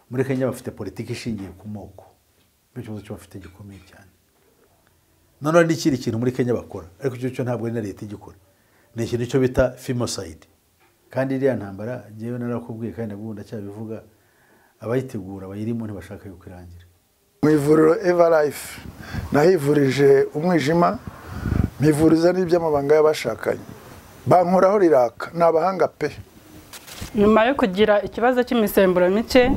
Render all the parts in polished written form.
Muri Kenya bafite politiki ishingiye ku moko, nicyo kibazo cyo bafite gikomeye cyane. Noneho n'ikindi kintu muri Kenya bakora, ariko icyo cyo ntabwo ari na leta igikora, ni ikintu cyo bita femicide. Kandi iriya ntambara njyewe narakubwiye kandi nabwo ndacyabivuga, abayitegura bayirimo ntibashaka yuko irangira. Mu ivuriro Eva Life nahivurije umwijima, mpivuriza n'iby'amabanga y'abashakanye, bankoraho riraka, ni abahanga pe. Nyuma yo kugira ikibazo cy'imisemburo mike,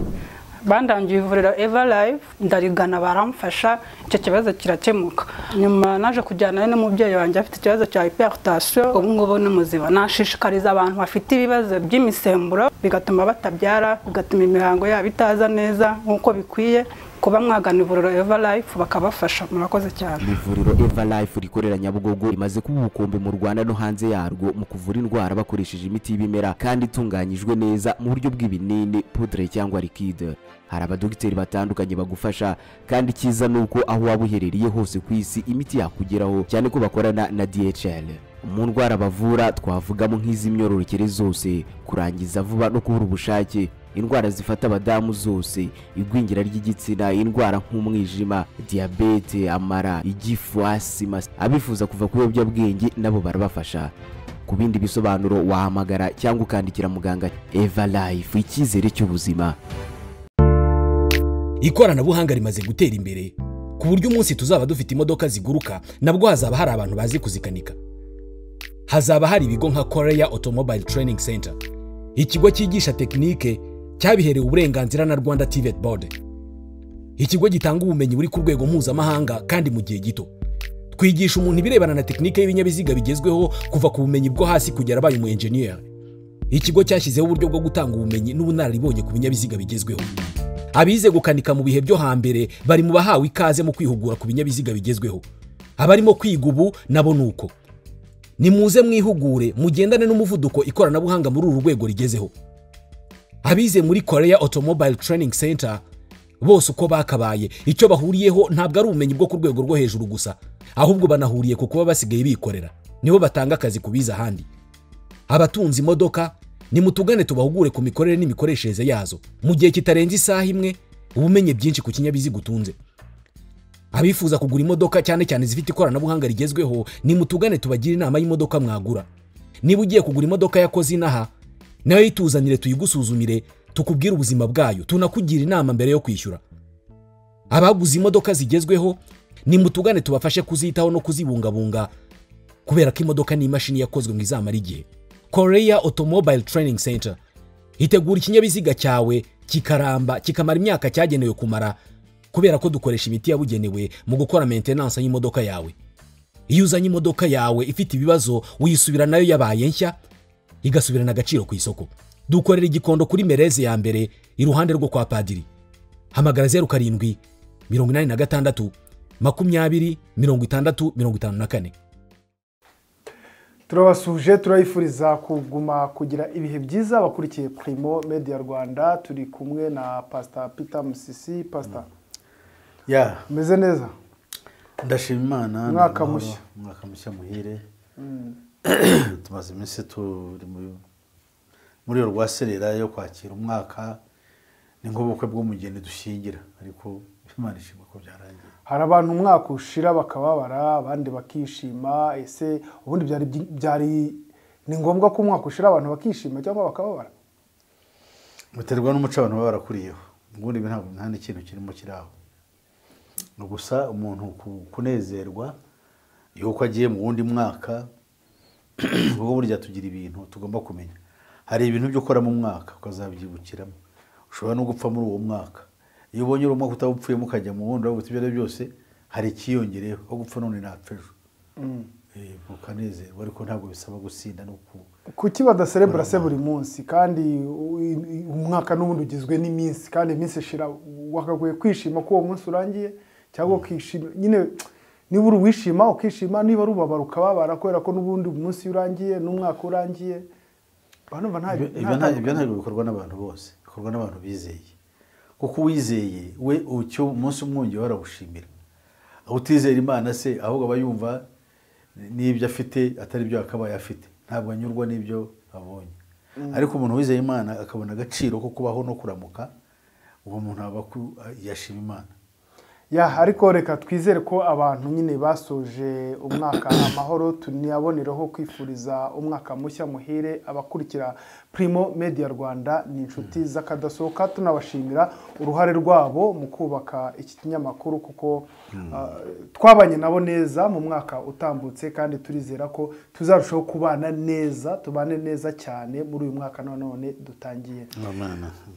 bandangiye ivuriro Eva Life, ndarigana, baramfasha, icyo kibazo kirakemuka. Nyuma naje kujyana n'umubyeyi wanjye afite ikibazo cya hypertension, ubu ngubu ni muzima. Nashishikariza abantu bafite ibibazo by'imisemburo bigatuma batabyara, bigatuma imihango yabo itaza neza nk'uko bikwiye, kuba mwagana ivuriro Eva Life bakabafasha. Murakoze cyane. Ivuriro Eva Life rikorera Nyabugogo rimaze kuba ubukombe mu Rwanda no hanze yarwo mu kuvura indwara bakoresheje imiti y'ibimera kandi itunganyijwe neza mu buryo bw'ibinini, poudre cyangwa liquide. Hari abadogiteri batandukanye bagufasha, kandi icyiza ni uko aho waba uherereye hose ku isi imiti yakugeraho, cyane ko bakorana na DHL. Mu ndwara bavura twavugamo nk'iz'imyororokere zose, kurangiza vuba no kubura ubushake, indwara zifata abadamu zose, igwingira ry'igitsina, indwara nk'umwijima, diyabete, amara, igifu, asima. Abifuza kuva ku biyobyabwenge nabo barabafasha. Ku bindi bisobanuro wahamagara cyangwa ukandikira muganga. Eva Life, icyizere cy'ubuzima. Ikoranabuhanga rimaze gutera imbere ku buryo umunsi tuzaba dufite imodoka ziguruka, nabwo hazaba hari abantu bazi kuzikanika. Hazaba hari ibigo nka Korea Automobile Training Center, ikigo cyigisha tekinike cyabiherewe uburenganzira na Rwanda TVET Board, ikigo gitanga ubumenyi buri ku rwego mpuzamahanga kandi mu gihe gito. Twigisha umuntu ibirebana na tekinike y'ibinyabiziga bigezweho, kuva ku bumenyi bwo hasi kugera abaye umu engineer. Ikigo cyashyizeho uburyo bwo gutanga ubumenyi n'ubunararibonye ku binyabiziga bigezweho. Abize gukanika mu bihe byo hambere bari mu bahawe ikaze mu kwihugura ku binyabiziga bigezweho. Abarimo kwiga ubu nabo ni uko. Nimuze mwihugure, mugendane n'umuvuduko ikoranabuhanga muri uru rwego rigezeho. Abize muri Korea Automobile Training Center bose uko bakabaye, icyo bahuriyeho ntabwo ari ubumenyi bwo ku rwego rwo hejuru gusa, ahubwo banahuriye ku kuba basigaye bikorera, nibo batanga akazi ku bize ahandi. Abatunze imodoka, nimutugane tubahugure ku mikorere n'imikoreshereze yazo. Mu gihe kitarenze isaha imwe uba umenye byinshi ku kinyabiziga utunze. Abifuza kugura imodoka, cyane cyane zifite ikoranabuhanga rigezweho, nimutugane tubagire inama y'imodoka mwagura. Niba ugiye kugura imodoka yakoze inaha, nayo yituzanire tuyigusuzumire, tukubwire ubuzima bwayo, tunakugira inama mbere yo kwishyura. Abaguze imodoka zigezweho, nimutugane tubafashe kuzitaho no kuzibungabunga, kubera ko imodoka ni imashini yakozwe ngo izamare igihe. Korea Automobile Training Center itegura ikinyabiziga cyawe kikaramba, kikamara imyaka cyagenewe kumara, kubera ko dukoresha imiti yabugenewe mu gukora maintenance y'imodoka yawe. Iyo uzanye imodoka yawe ifite ibibazo, uyisubira nayo yabaye nshya, igasubirana agaciro ku isoko. Dukorera Igikondo kuri Mereze ya mbere, iruhande rwo kwa padiri. Hamagara 0786 20 60 54. Turabasuje, turayifuriza kuguma kugira ibihe byiza bakurikiye Primo Media Rwanda. Turi kumwe na Pastor Peter Musisi. Pastor, umeze neza? Ndashima Imana. Umwaka Ni amahoro. mushya. Umwaka mushya muhire. Tumaze iminsi turi muri iyo rwaserera yo kwakira umwaka, ni nk'ubukwe bw'umugeni dushyingira, ariko Imana ishimwe ko byarangiye. Hari abantu umwaka ushira bakababara, abandi bakishima. Ese ubundi byari ni ngombwa ko umwaka ushira abantu bakishima cyangwa bakababara? Biterwa n'umuco abantu baba barakuriyeho. Ubundi ibi ntabwo, nta n'ikintu kirimo kiri aho. Ni gusa umuntu kunezerwa yuko agiye mu wundi mwaka, kuko burya tugira ibintu tugomba kumenya. Hari ibintu byo ukora mu mwaka ukazabyibukiramo, ushobora no gupfa muri uwo mwaka. Iyo ubonye uri umwaka utawupfuyemo ukajya mu wundi, uravuga uti: "Ibyo ari byo byose hari ikiyongereyeho, aho gupfa none napfa ejo." Ukanezerwa, ariko ntabwo bisaba gusinda no ku Kuki badaserebura se buri munsi, kandi umwaka n'ubundi ugizwe n'iminsi, kandi iminsi ishira? Wakagoye kwishima ko uwo munsi urangiye, cyangwa ukishima nyine, niba uri uwishima ukishima, niba ari ubabara ukababara, kubera ko n'ubundi umunsi urangiye n'umwaka urangiye? Banumva nta Ibyo ntabwo bikorwa n'abantu bose, bikorwa n'abantu bizeye, kuko uwizeye we icyo umunsi umwongeye arawushimira. Utizera Imana se ahubwo aba yumva n'ibyo afite atari byo yakabaye afite, ntabwo anyurwa n'ibyo abonye. Ariko umuntu wizeye Imana akabona agaciro ko kubaho no kuramuka, Uwo muntu aba yashima Imana. Ya, ariko reka twizere ko abantu nyine basoje umwaka amahoro, tuniyaboneraho kwifuriza umwaka mushya muhire abakurikira Primo Media Rwanda, ni inshuti z'akadasohoka, tunabashimira uruhare rwabo mu kubaka iki kinyamakuru, kuko twabanye nabo neza mu mwaka utambutse, kandi turizera ko tuzarushaho kubana neza, tubane neza cyane muri uyu mwaka none dutangiye.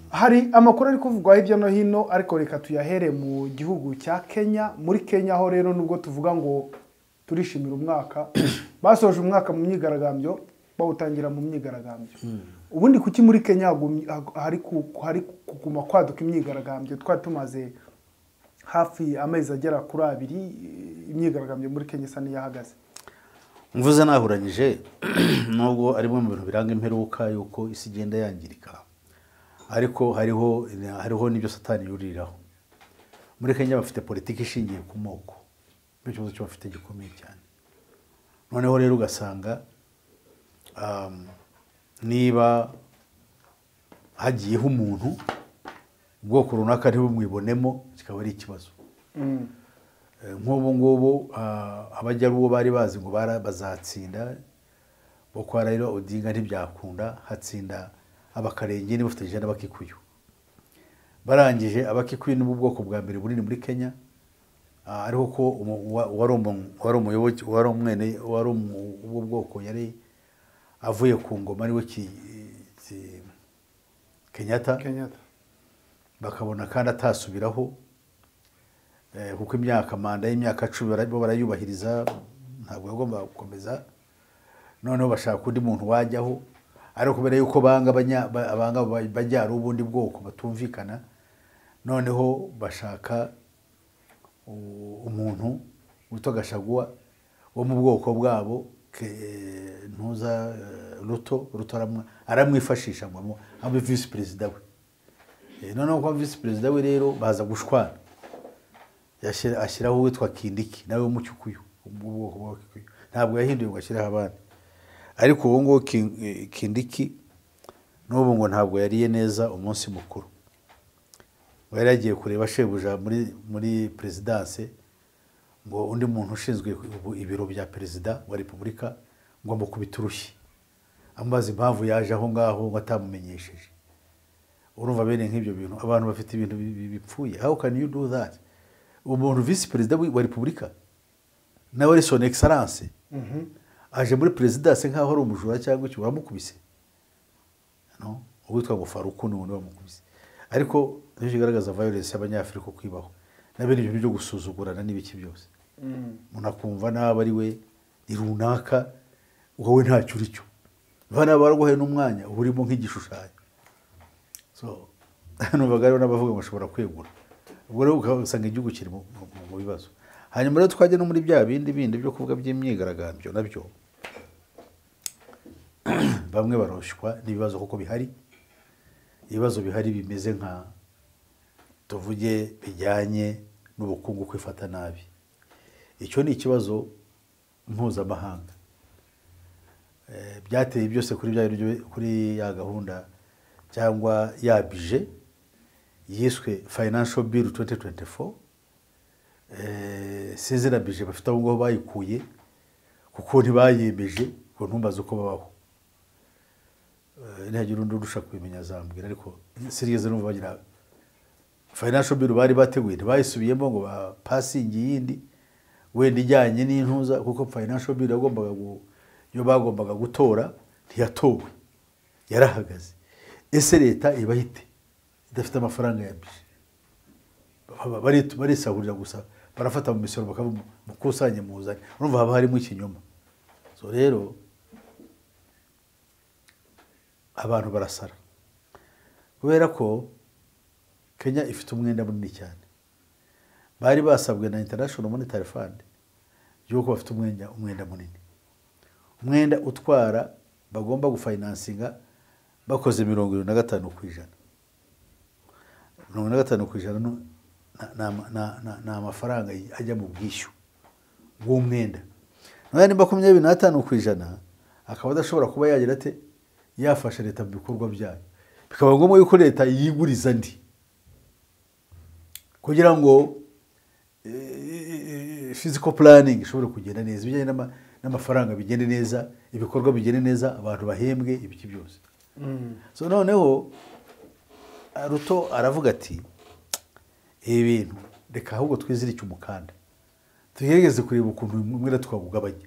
Hari amakuru ari kuvugwa hirya no hino, ariko reka tuyahere mu gihugu cya Kenya. Muri Kenya aho rero nubwo tuvuga ngo turishimira umwaka, basoje umwaka mu myigaragambyo, bawutangira mu myigaragambyo. Ubundi kuki muri Kenya hari kuguma kwaduka imyigaragambyo? Twari tumaze hafi amezi agera kuri 2 imyigaragambyo muri Kenya isa n'iyahagaze. Mvuze nahuranyije nubwo ari mu bintu biranga imperuka yuko isi igenda yangirika, ariko hariho n'ibyo Satani yuriraho. Muri Kenya bafite politiki ishingiye ku moko, nicyo kibazo cyo bafite gikomeye cyane. Noneho rero ugasanga niba hagiyeho umuntu ubwoko runaka ntibumwibonemo, kikaba ari ikibazo. Nk'ubu ngubu abajya ari uwo bari bazi ngo bazatsinda bo kwa Raila Odinga ntibyakunda, hatsinda Abakarengeni bafite ijana n'Abakikuyu. Barangije Abakikuyu ni ubwoko bwa mbere bunini muri Kenya, ariho ko wari umuyobozi, wari umwene, wari ubwo bwoko yari avuye ku ngoma ariwe Kenyatta. Bakabona kandi atasubiraho, kuko imyaka manda y'imyaka 10 bo barayubahiriza, ntabwo yagomba gukomeza. Noneho bashaka undi muntu wajyaho, ariko kubera yuko banga abanga bajyara ubundi bwoko batumvikana, noneho bashaka umuntu witwa Gachagua wo mu bwoko bwabo, ntuza Ruto aramwifashisha ngo abe vice president we. Noneho kwa vice president we rero baza gushwana, ashyiraho witwa Kindiki nawe wo mu Kikuyu, mu bwoko bwa Kikuyu, ntabwo yahinduye ngo ashyireho abandi. Ariko uwo ngo Kindiki n'ubu ngo ntabwo yariye neza umunsi mukuru. Yari yagiye kureba shebuja muri presidence, ngo undi muntu ushinzwe ibiro bya perezida wa repubulika ngo amukubite urushyi, amubaza impamvu yaje aho ngaho ngo atamumenyesheje. Urumva bene nk'ibyo bintu abantu bafite ibintu bipfuye. How can you do that? Umuntu vice perezida wa repubulika nawe ari son excellence, aje muri presidence nkaho ari umujura cyangwa icyo, uramukubise. No, uwitwa ngo Faruku ni wamukubise. Ariko niyo kigaragaza violence y'Abanyafrika kwibaho, na bene ibyo byo gusuzugurana n'ibiki byose. Umuntu akumva naba ari we ni runaka, wowe ntacyo uri cyo. Bana baraguhaye n'umwanya urimo nk'igishushanyo. So numvaga rero n'abavuga ngo bashobora kwegura. Ubwo rero ugasanga igihugu kiri mu bibazo. Hanyuma rero twajya no muri bya bindi bindi byo kuvuga by'imyigaragambyo, nabyo bamwe baroshywa n'ibibazo kuko bihari. Ibibazo bihari bimeze nka tuvuge bijyanye n'ubukungu kwifata nabi. Icyo ni ikibazo mpuzamahanga. Byateye byose kuri ya gahunda cyangwa ya budget yiswe Financial Bill 2024. Sinzi na budget bafite aho ngaho bayikuye, kuko ntibayemeje ngo ntumbaze uko babaho. Ntihagira undi urusha kubimenya azambwira, ariko sinigeze numva bagira Financial Bill bari bateguye, ntibayisubiyemo ngo bapasinge iyindi wenda ijyanye n'intuza, kuko Financial Bill yagombaga yo bagombaga gutora ntiyatowe, yarahagaze. Ese leta iba ite idafite amafaranga ya budget? Barisahurira gusa, barafata mu misoro bakamukusanya muzanye, urumva haba harimo ikinyoma. So rero abantu barasara kubera ko Kenya ifite umwenda munini cyane. Bari basabwe na International Monetary Fund yuko bafite umwenda munini, umwenda utwara bagomba gufinansinga bakoze 75%. 75% ni amafaranga ajya mu bwishyu bw'umwenda. None nimba 25% akaba adashobora kuba yagira ate yafasha leta mu bikorwa byayo, bikaba ngombwa yuko leta yiguriza andi. Kugira ngo physical planning ishobore kugenda neza, ibijyanye n'amafaranga bigende neza, ibikorwa bigende neza, abantu bahembwe, ibiki byose. So noneho Ruto aravuga ati ibi bintu reka ahubwo twizirike umukanda, tugerageze kureba ukuntu umwenda twawugabanya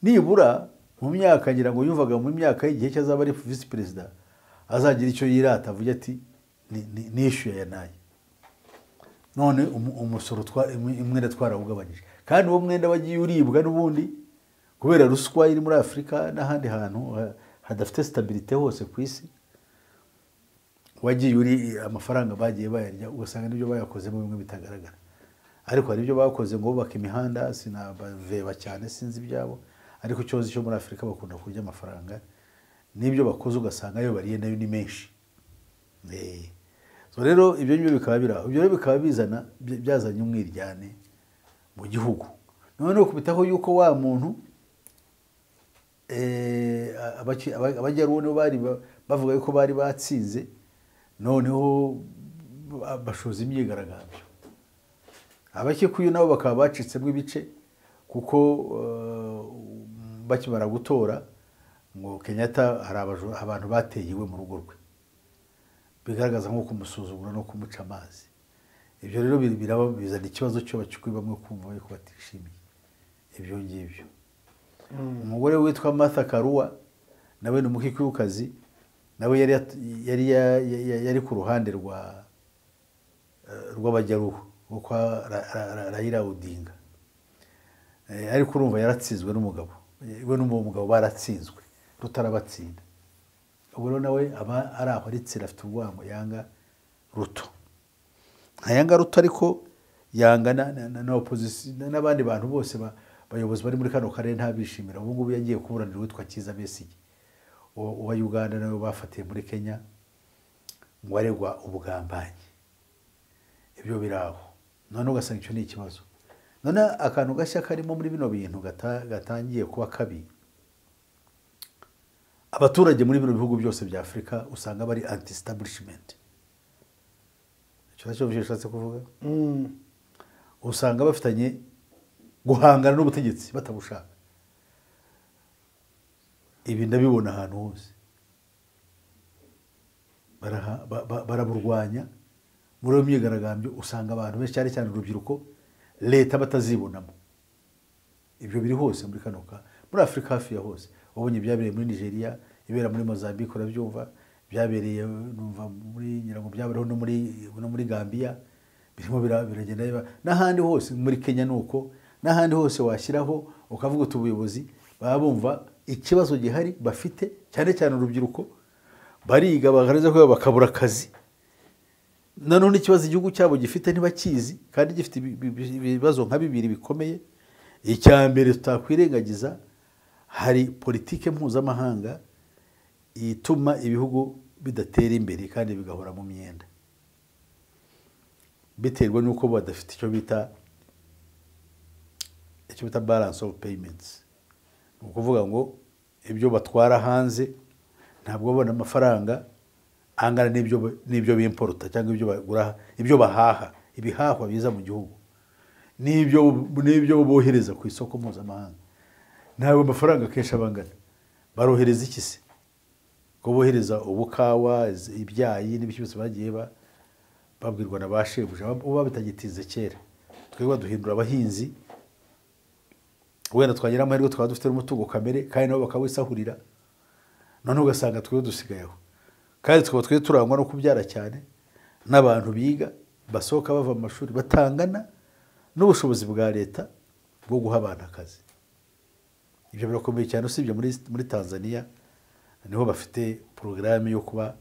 nibura mu myaka, ngira ngo yumvaga mu myaka y'igihe cye azaba ari visi perezida azagira icyo yirata, avuge ati nishyuye aya n'aya, none umusoro umwenda twarawugabanyije. Kandi uwo mwenda wagiye uribwa n'ubundi kubera ruswa iri muri Afurika n'ahandi hantu hadafite stabilité hose ku isi, wagiye uri amafaranga bagiye bayarya, ugasanga n'ibyo bayakozemo bimwe bitagaragara. Ariko hari ibyo bakoze ngo bubake imihanda, sinabaveba cyane, sinzi ibyabo, ariko ikibazo cyo muri Afurika bakunda kurya amafaranga, n'ibyo bakoze ugasanga ayo bariye nayo ni menshi. So rero ibyo ngibyo bikaba biri aho, ibyo rero bikaba bizana byazanye umwiryane mu gihugu. Noneho kubitaho yuko wa muntu Abajaruwo nibo bari bavuga yuko bari batsinze, noneho bashoza imyigaragambyo. Abakikuyu nabo bakaba bacitsemo ibice, kuko bakimara gutora ngo Kenyatta hari abantu bateye iwe mu rugo rwe, bigaragaza nko kumusuzugura no kumuca amazi. Ibyo rero biraba bizana ikibazo cyo Abakikuyu bamwe kumva yuko batishimiye ibyo ngibyo. Umugore witwa Martha Karua nawe ni umukikuyukazi, nawe yari ku ruhande rw'Abajaruwo rwo kwa Raila Odinga. Ariko urumva yaratsinzwe n'umugabo, we n'uwo mugabo baratsinzwe, Rutarabatsinda. Ubwo rero nawe aba ari aho aritsira, afite urwango, yanga Ruto. Ntayanga Ruto, ariko yanga na opposition n'abandi bantu bose bayobozi bari muri kano karere ntabishimira. Ubu ngubu yagiye kuburanira uwitwa Kizza Besigye uwa Uganda, nawe bafatiye muri Kenya ngo aregwa ubugambanyi. Ibyo biraho. None ugasanga icyo ni ikibazo. None akantu gashya karimo muri bino bintu gatangiye kuba kabi, abaturage muri bino bihugu byose bya Afurika usanga bari anti establishment. Icyo nacyo bishatse kuvuga usanga bafitanye guhangana n'ubutegetsi batabushaka. Ibi ndabibona ahantu hose, baraburwanya. Muri iyo myigaragambyo usanga abantu benshi, cyane cyane urubyiruko, leta batazibonamo. Ibyo biri hose muri kano ka muri Afurika hafi ya hose. Wabonye ibyabereye muri Nigeria, ibera muri Mozambique, urabyumva, byabereye numva muri ngira ngo byabereho no muri Gambia, birimo biragenda biba n'ahandi hose, muri Kenya nuko, n'ahandi hose washyiraho ukavuga uti ubuyobozi, baba bumva ikibazo gihari bafite, cyane cyane urubyiruko bariga bagaragaza ko bakabura akazi. Nanone ikibazo igihugu cyabo gifite ntibakizi, kandi gifite ibibazo nka bibiri bikomeye. Icya mbere tutakwirengagiza, hari politike mpuzamahanga ituma ibihugu bidatera imbere kandi bigahora mu myenda, biterwa n'uko badafite icyo bita balance of payments. Ni ukuvuga ngo ibyo batwara hanze ntabwo babona amafaranga angana n'ibyo bimporuta cyangwa ibyo bagura, ibyo bahaha, ibihahwa biza mu gihugu n'ibyo bohereza ku isoko mpuzamahanga, ntabwo amafaranga akenshi aba angana. Barohereza iki se? Ko bohereza ubukawa, ibyayi n'ibiki byose bagiye babwirwa na ba shebuja uba bitagitinze kera. Twebwe baduhindura abahinzi, wenda twagira amahirwe twaba dufite n'umutungo kamere, kandi nabo bakawisahurira. None ugasanga twebwe dusigayeho, kandi tukaba twe turangwa no kubyara cyane, n'abantu biga basohoka bava mu mashuri batangana n'ubushobozi bwa leta bwo guha abantu akazi. Ibyo birakomeye cyane. Usibye muri Tanzania niho bafite porogaramu yo kuba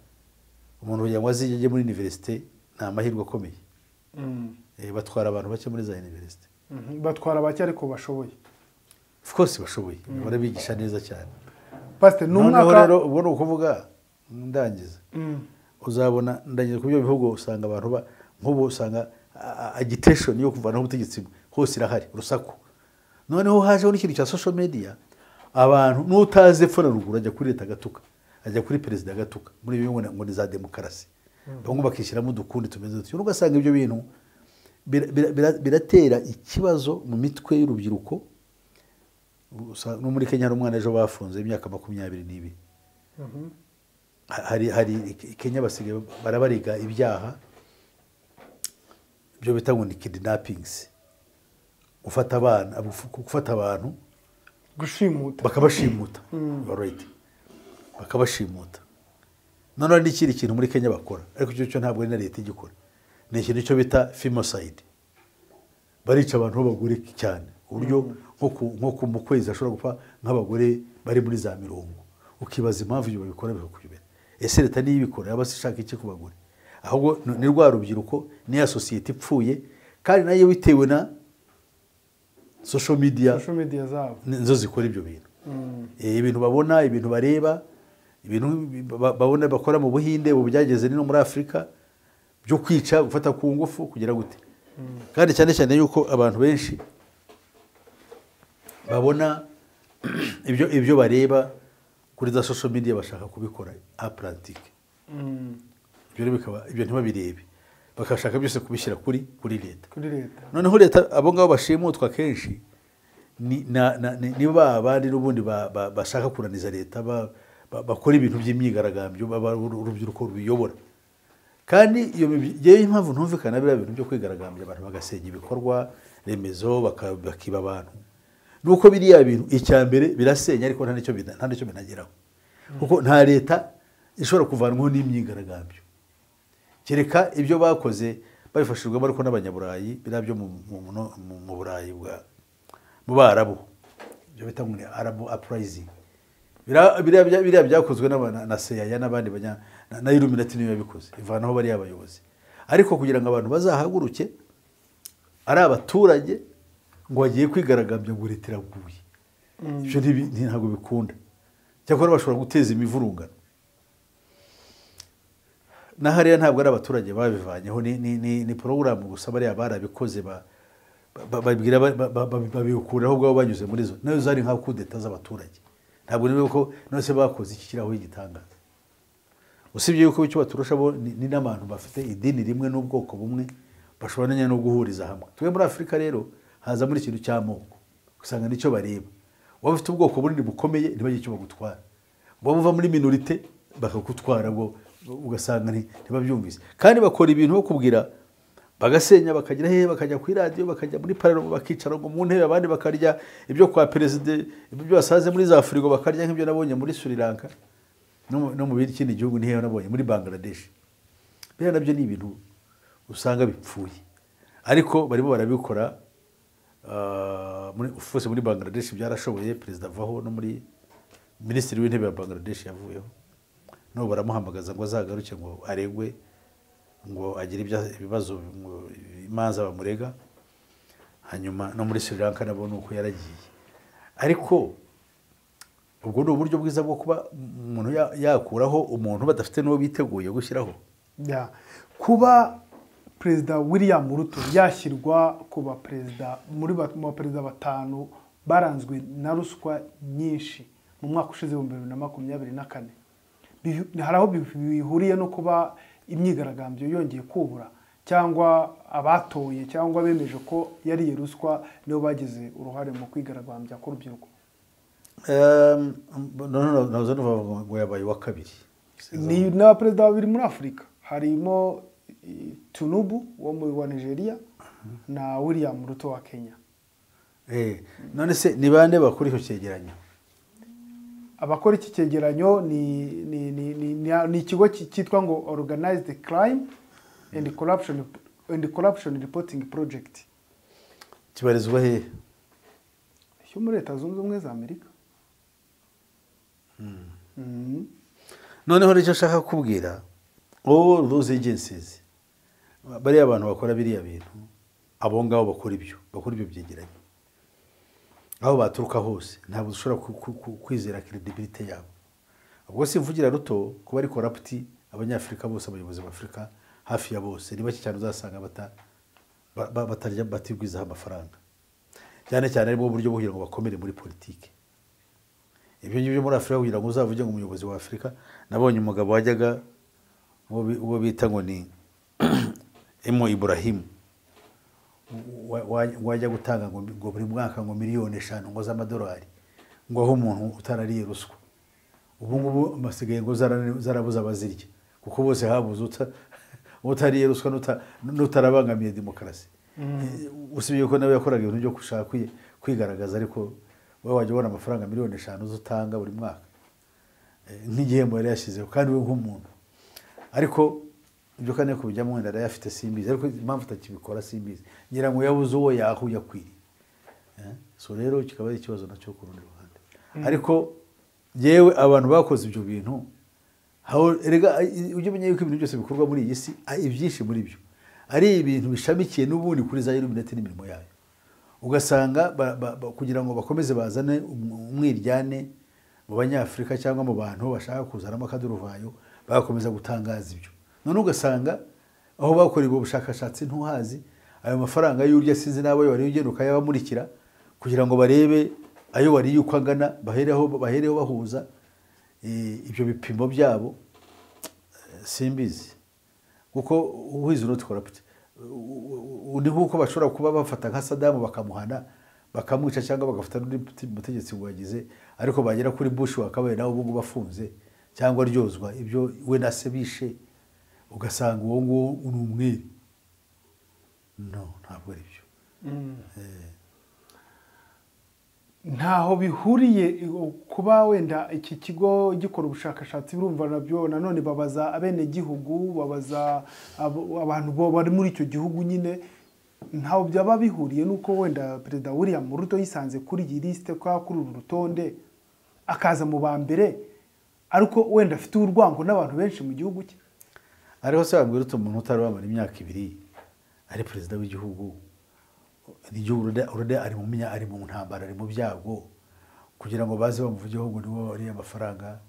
umuntu kugira ngo azige ajye muri université ni amahirwe akomeye. Batwara abantu bake muri za université. Batwara bake ariko bashoboye. Of course bashoboye, barabigisha neza cyane. Pasiteri, ni Noneho umwaka rero ubwo ni ukuvuga ndangiza, uzabona ndagize ku byo bihugu usanga abantu nk'ubu usanga agitation yo kuvanaho ubutegetsi hose irahari, urusaku. Noneho hajeho n'ikintu cya social media, abantu n'utazi epfo na ruguru ajya kuri leta agatuka, ajya kuri perezida agatuka. Muri ibi ngo ni za demokarasi. Bamwe bakishyiramo udukundi tumeze dutyo, ugasanga ibyo bintu biratera ikibazo mu mitwe y'urubyiruko. No muri Kenya hari umwana ejo bafunze imyaka 22. Hari Kenya basigaye barabariga ibyaha byo bita ngo ni kidnappings, gufata abana, gufata abantu, gushimuta, bakabashimuta. Right, bakabashimuta. Noneho n'ikindi kintu muri Kenya bakora, ariko icyo cyo ntabwo ari na leta igikora, ni ikintu cyo bita femicide. Barica abantu b'abagore cyane, uburyo nko mu kwezi ashobora gupfa nk'abagore bari muri za 50. Ukibaza impamvu ibyo babikora bikakuyobera. Ese leta niyo ibikora yaba se ishaka iki ku bagore? Ahubwo ni rwa rubyiruko, ni ya sosiyete ipfuye, kandi nayo bitewe na social media, social media zabo nizo zikora ibyo bintu. Ibintu babona, ibintu bareba, ibintu babona bakora mu Buhinde, ubu byageze no muri Afurika, byo kwica, gufata ku ngufu, kugira gute. Kandi cyane cyane yuko abantu benshi babona ibyo bareba kuri za social media bashaka kubikora a pratique. Ibyo bikaba ibyo ntibabirebe, bakashaka byose kubishyira kuri leta. Kuri leta. Noneho leta abo ngabo bashimutwa kenshi ni ni ba bandi n'ubundi bashaka kuraniza leta, bakora ibintu by'imyigaragambyo, urubyiruko rubiyobora. Kandi iyo yewe impamvu ntumvikana biriya bintu byo kwigaragambya abantu bagasenya ibikorwa remezo, bakiba abantu, nuko biriya bintu icya mbere birasenya, ariko nta nicyo binageraho, kuko nta leta ishobora kuvanwaho n'imyigaragambyo, kereka ibyo bakoze babifashijwemo ariko n'abanyaburayi, biriya byo mu Burayi bwa mu Barabu, ibyo bita ngo ni Arab uprising, biriya byakozwe na CIA n'abandi na Illuminati niyo yabikoze, ivanaho bariya abayobozi. Ariko kugira ngo abantu bazahaguruke ari abaturage ngo bagiye kwigaragambya ngo leta iraguye, ibyo ntabwo bikunda. Cyakora bashobora guteza imivurungano. Na hariya ntabwo ari abaturage babivanyeho, ni porogaramu gusa, bariya barabikoze babwira babikuraho ubwabo banyuze muri zo, nayo zari nka kudeta z'abaturage. Ntabwo niba ko nose bakoze iki kiraho igitangaza. Usibye yuko icyo baturusha bo ni n'abantu bafite idini rimwe n'ubwoko bumwe, bashobora no guhuriza hamwe. Twe muri Afurika rero haza muri ikintu cy'amoko, usanga nicyo bareba. Waba ufite ubwoko bunini bukomeye ntibagire icyo bagutwara, waba uva muri minorite bakagutwara, ngo ugasanga ntibabyumvise. Kandi bakora ibintu bakubwira, bagasenya, bakagira hehe, bakajya kuri radio, bakajya muri parlement, bakicara ngo mu ntebe, abandi bakarya ibyo kwa president, ibyo basaze muri za frigo bakarya, nk'ibyo nabonye muri Sri Lanka no mu kindi gihugu ni hehe nabonye muri Bangladesh. Biriya nabyo ni ibintu usanga bipfuye, ariko barimo barabikora. Muri muri Bangladesh byarashoboye, perezida avaho, no muri minisitiri w'intebe wa Bangladesh yavuyeho, no baramuhamagaza ngo azagaruke ngo aregwe, ngo agire ibibazo, imanza bamurega. Hanyuma no muri Sri Lanka nabo nuko yaragiye. Ariko ubwo ni uburyo bwiza bwo kuba umuntu yakuraho umuntu badafite n'uwo biteguye gushyiraho. Kuba Perezida William Ruto yashyirwa kuba perezida muri mu perezida batanu baranzwe na ruswa nyinshi mu mwaka ushize 2024, hari aho bihuriye no kuba imyigaragambyo yongeye kubura, cyangwa abatoye cyangwa bemeje ko yariye ruswa nibo bagize uruhare mu kwigaragambya k'urubyiruko? Nazo ngo yabaye wa kabiri. Ni n'abaperezida babiri muri Afurika, harimo Tinubu wo muri wa Nigeria na William Ruto wa Kenya. None se ni bande bakora icyo cyegeranyo? Abakora iki cyegeranyo ni ikigo cyitwa ngo Organized Crime and Corruption Reporting Project. Kibarizwa hehe? Cyo muri Leta Zunze Ubumwe za Amerika. Noneho nicyo nshaka kubwira all those agencies, bariya abantu bakora biriya bintu, abo ngabo bakora ibyo byegeranyo, aho baturuka hose ntabwo ushobora kwizera credibility yabo. Ubwo simvugira Ruto kuba ari corrupt, abanyafrika bose, abayobozi b'Afrika hafi ya bose ni bake cyane uzasanga batarya batigwizaho amafaranga, cyane cyane aribwo buryo bwo kugira ngo bakomere muri politike. Ibyo ngibyo muri Afurika kugira ngo uzavuge ngo umuyobozi wa Afurika, nabonye umugabo wajyaga Uwo bita ngo ni Emo Ibrahim wajya gutanga ngo buri mwaka ngo 5 miliyoni ngo z'amadolari ngo aho umuntu utarariye ruswa. Ubu ngubu basigaye ngo zarabuze abazirya, kuko bose habuze utariye ruswa n'utarabangamiye demokarasi. Usibye ko nawe yakoraga ibintu byo gushaka kwigaragaza, ariko wowe wajya ubona amafaranga 5 miliyoni utanga buri mwaka nk'igihembo yari yashyizeho, kandi we nk'umuntu. Ariko ibyo kandi kubijyamo wenda arayafite simbizi, ariko impamvu atakibikora simbizi, ngira ngo yabuze uwo yahuye akwiriye. So rero kikaba ari ikibazo nacyo ku rundi ruhande. Ariko yewe abantu bakoze ibyo bintu, erega ujye umenya yuko ibintu byose bikorwa muri iyi si, ibyinshi muri byo ari ibintu bishamikiye n'ubundi kuri za Illuminati n'imirimo yayo. Ugasanga kugira ngo bakomeze bazane umwiryane mu Banyafurika cyangwa mu bantu bashaka kuzanamo akaduruvayo, bagakomeza gutangaza ibyo. None ugasanga aho bakoreye ubwo bushakashatsi ntuhazi, ayo mafaranga y'urya sinzi n'abo wari ugenda ukayabamurikira kugira ngo barebe ayo wariye uko angana, bahereho bahuza ibyo bipimo byabo. Simbizi, kuko who is not corrupt? Ni nk'uko bashobora kuba bafata nka Saddam bakamuhana bakamwica, cyangwa bagafata n'undi mutegetsi ngo yagize, ariko bagera kuri Bush wakabaye nawe ubu ngubu afunze cyangwa aryozwa ibyo we na se bishe, ugasanga uwo nguwo ni umwere. No, ntabwo ari byo. Ntaho bihuriye kuba wenda iki kigo gikora ubushakashatsi. Birumva nabyo nanone babaza abenegihugu, babaza abantu bo bari muri icyo gihugu nyine. Ntaho byaba bihuriye nuko wenda Perezida William Ruto yisanze kuri iyi lisite, kwa kuri uru rutonde, akaza mu ba mbere, ariko wenda afite urwango n'abantu benshi mu gihugu cye. Ariko se wabwira ute umuntu utari wamara imyaka 2 ari perezida w'igihugu, n'igihugu already ari mu ntambara, ari mu byago, kugira ngo baze bamuvugeho ngo niwe wariye amafaranga?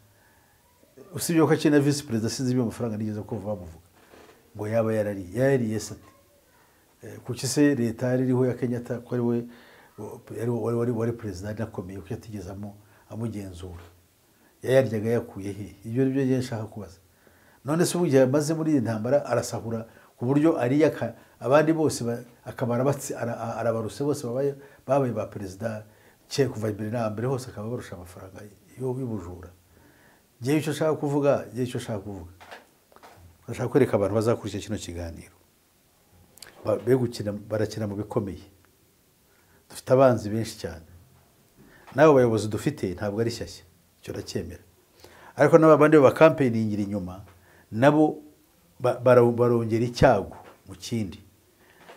Usibye ko akiri na visi perezida, sinzi ibyo amafaranga nigeze kumva bamuvuga ngo yaba yarariye se ate? Kuki se leta yari iriho ya Kenyatta, ko ari we wari perezida anakomeye, kuko yatigeze amugenzura? Yayaryaga yakuye he? Ibyo ni byo ngiye nshaka kubaza. None se ubu igihe amaze muri iyi ntambara arasahura ku buryo ariye abandi bose akaba arabaruse bose babaye ba perezida cye kuva mbere na mbere hose, akaba barusha amafaranga y'ubujura? Ngewe icyo nshaka kuvuga, ndashaka kwereka abantu bazakurikira kino kiganiro be gukina, barakina mu bikomeye. Dufite abanzi benshi cyane, n'abo bayobozi dufite ntabwo ari shyashya, icyo ndacyemera, ariko n'aba bandi bacampaigningira inyuma nabo barongera icyago mu kindi.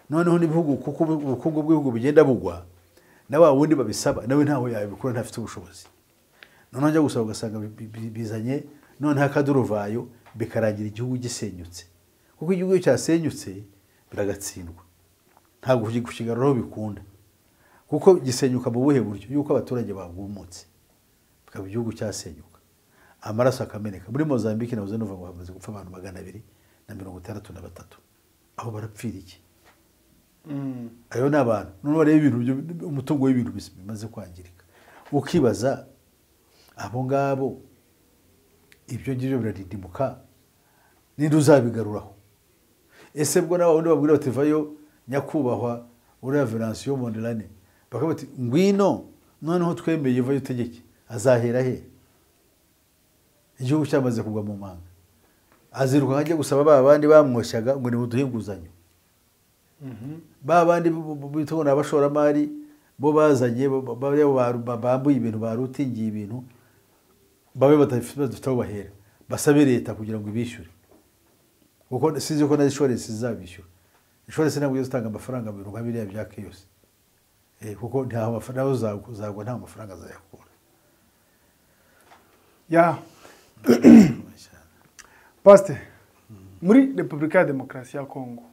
Noneho n'ibihugu, kuko ubukungu bw'ibihugu bugenda bugwa, na wa wundi babisaba nawe ntaho yabikura, ntafite ubushobozi. Noneho njya gusaba ugasanga bizanye noneho akaduruvayo, bikarangira igihugu gisenyutse, kuko igihugu iyo cyasenyutse biragatsindwa, ntabwo kukigaruraho bikunda. Kuko gisenyuka mu buhe buryo? Yuko abaturage bagumutse, bikaba igihugu cyasenyuka, amaraso akameneka. Muri Mozambique nabuze numva ngo hamaze gupfa abantu 263. Aho barapfira iki? Ayo ni abantu. Noneho bareba ibintu umutungo w'ibintu bimaze kwangirika, ukibaza abo ngabo ibyo ngibyo birarindimuka, ninde uzabigaruraho? Ese bwo n'aba wundi babwira bati vayo nyakubahwa uriya Venancio Mondlane, bakavuga bati ngwino noneho twemeye, vayo utegeke, azahera he igihugu cyamaze kugwa mu manga? Aziruka ajya gusaba ba bandi bamwoshyaga ngo nimuduhe inguzanyo, ba bandi bitwa ngo ni abashoramari bo bazanye bariya bambuye ibintu, barutingiye ibintu, babe badafite aho bahera, basabe leta kugira ngo ibishyure, kuko sinzi ko na insurance zizabishyura. Insurance ntabwo izatanga amafaranga mu bintu nka biriya bya chaos, kuko ntaho amafaranga uzagwa, nta mafaranga azayakura. Ya Pasite, muri Repubulika ya Demokarasi ya Kongo,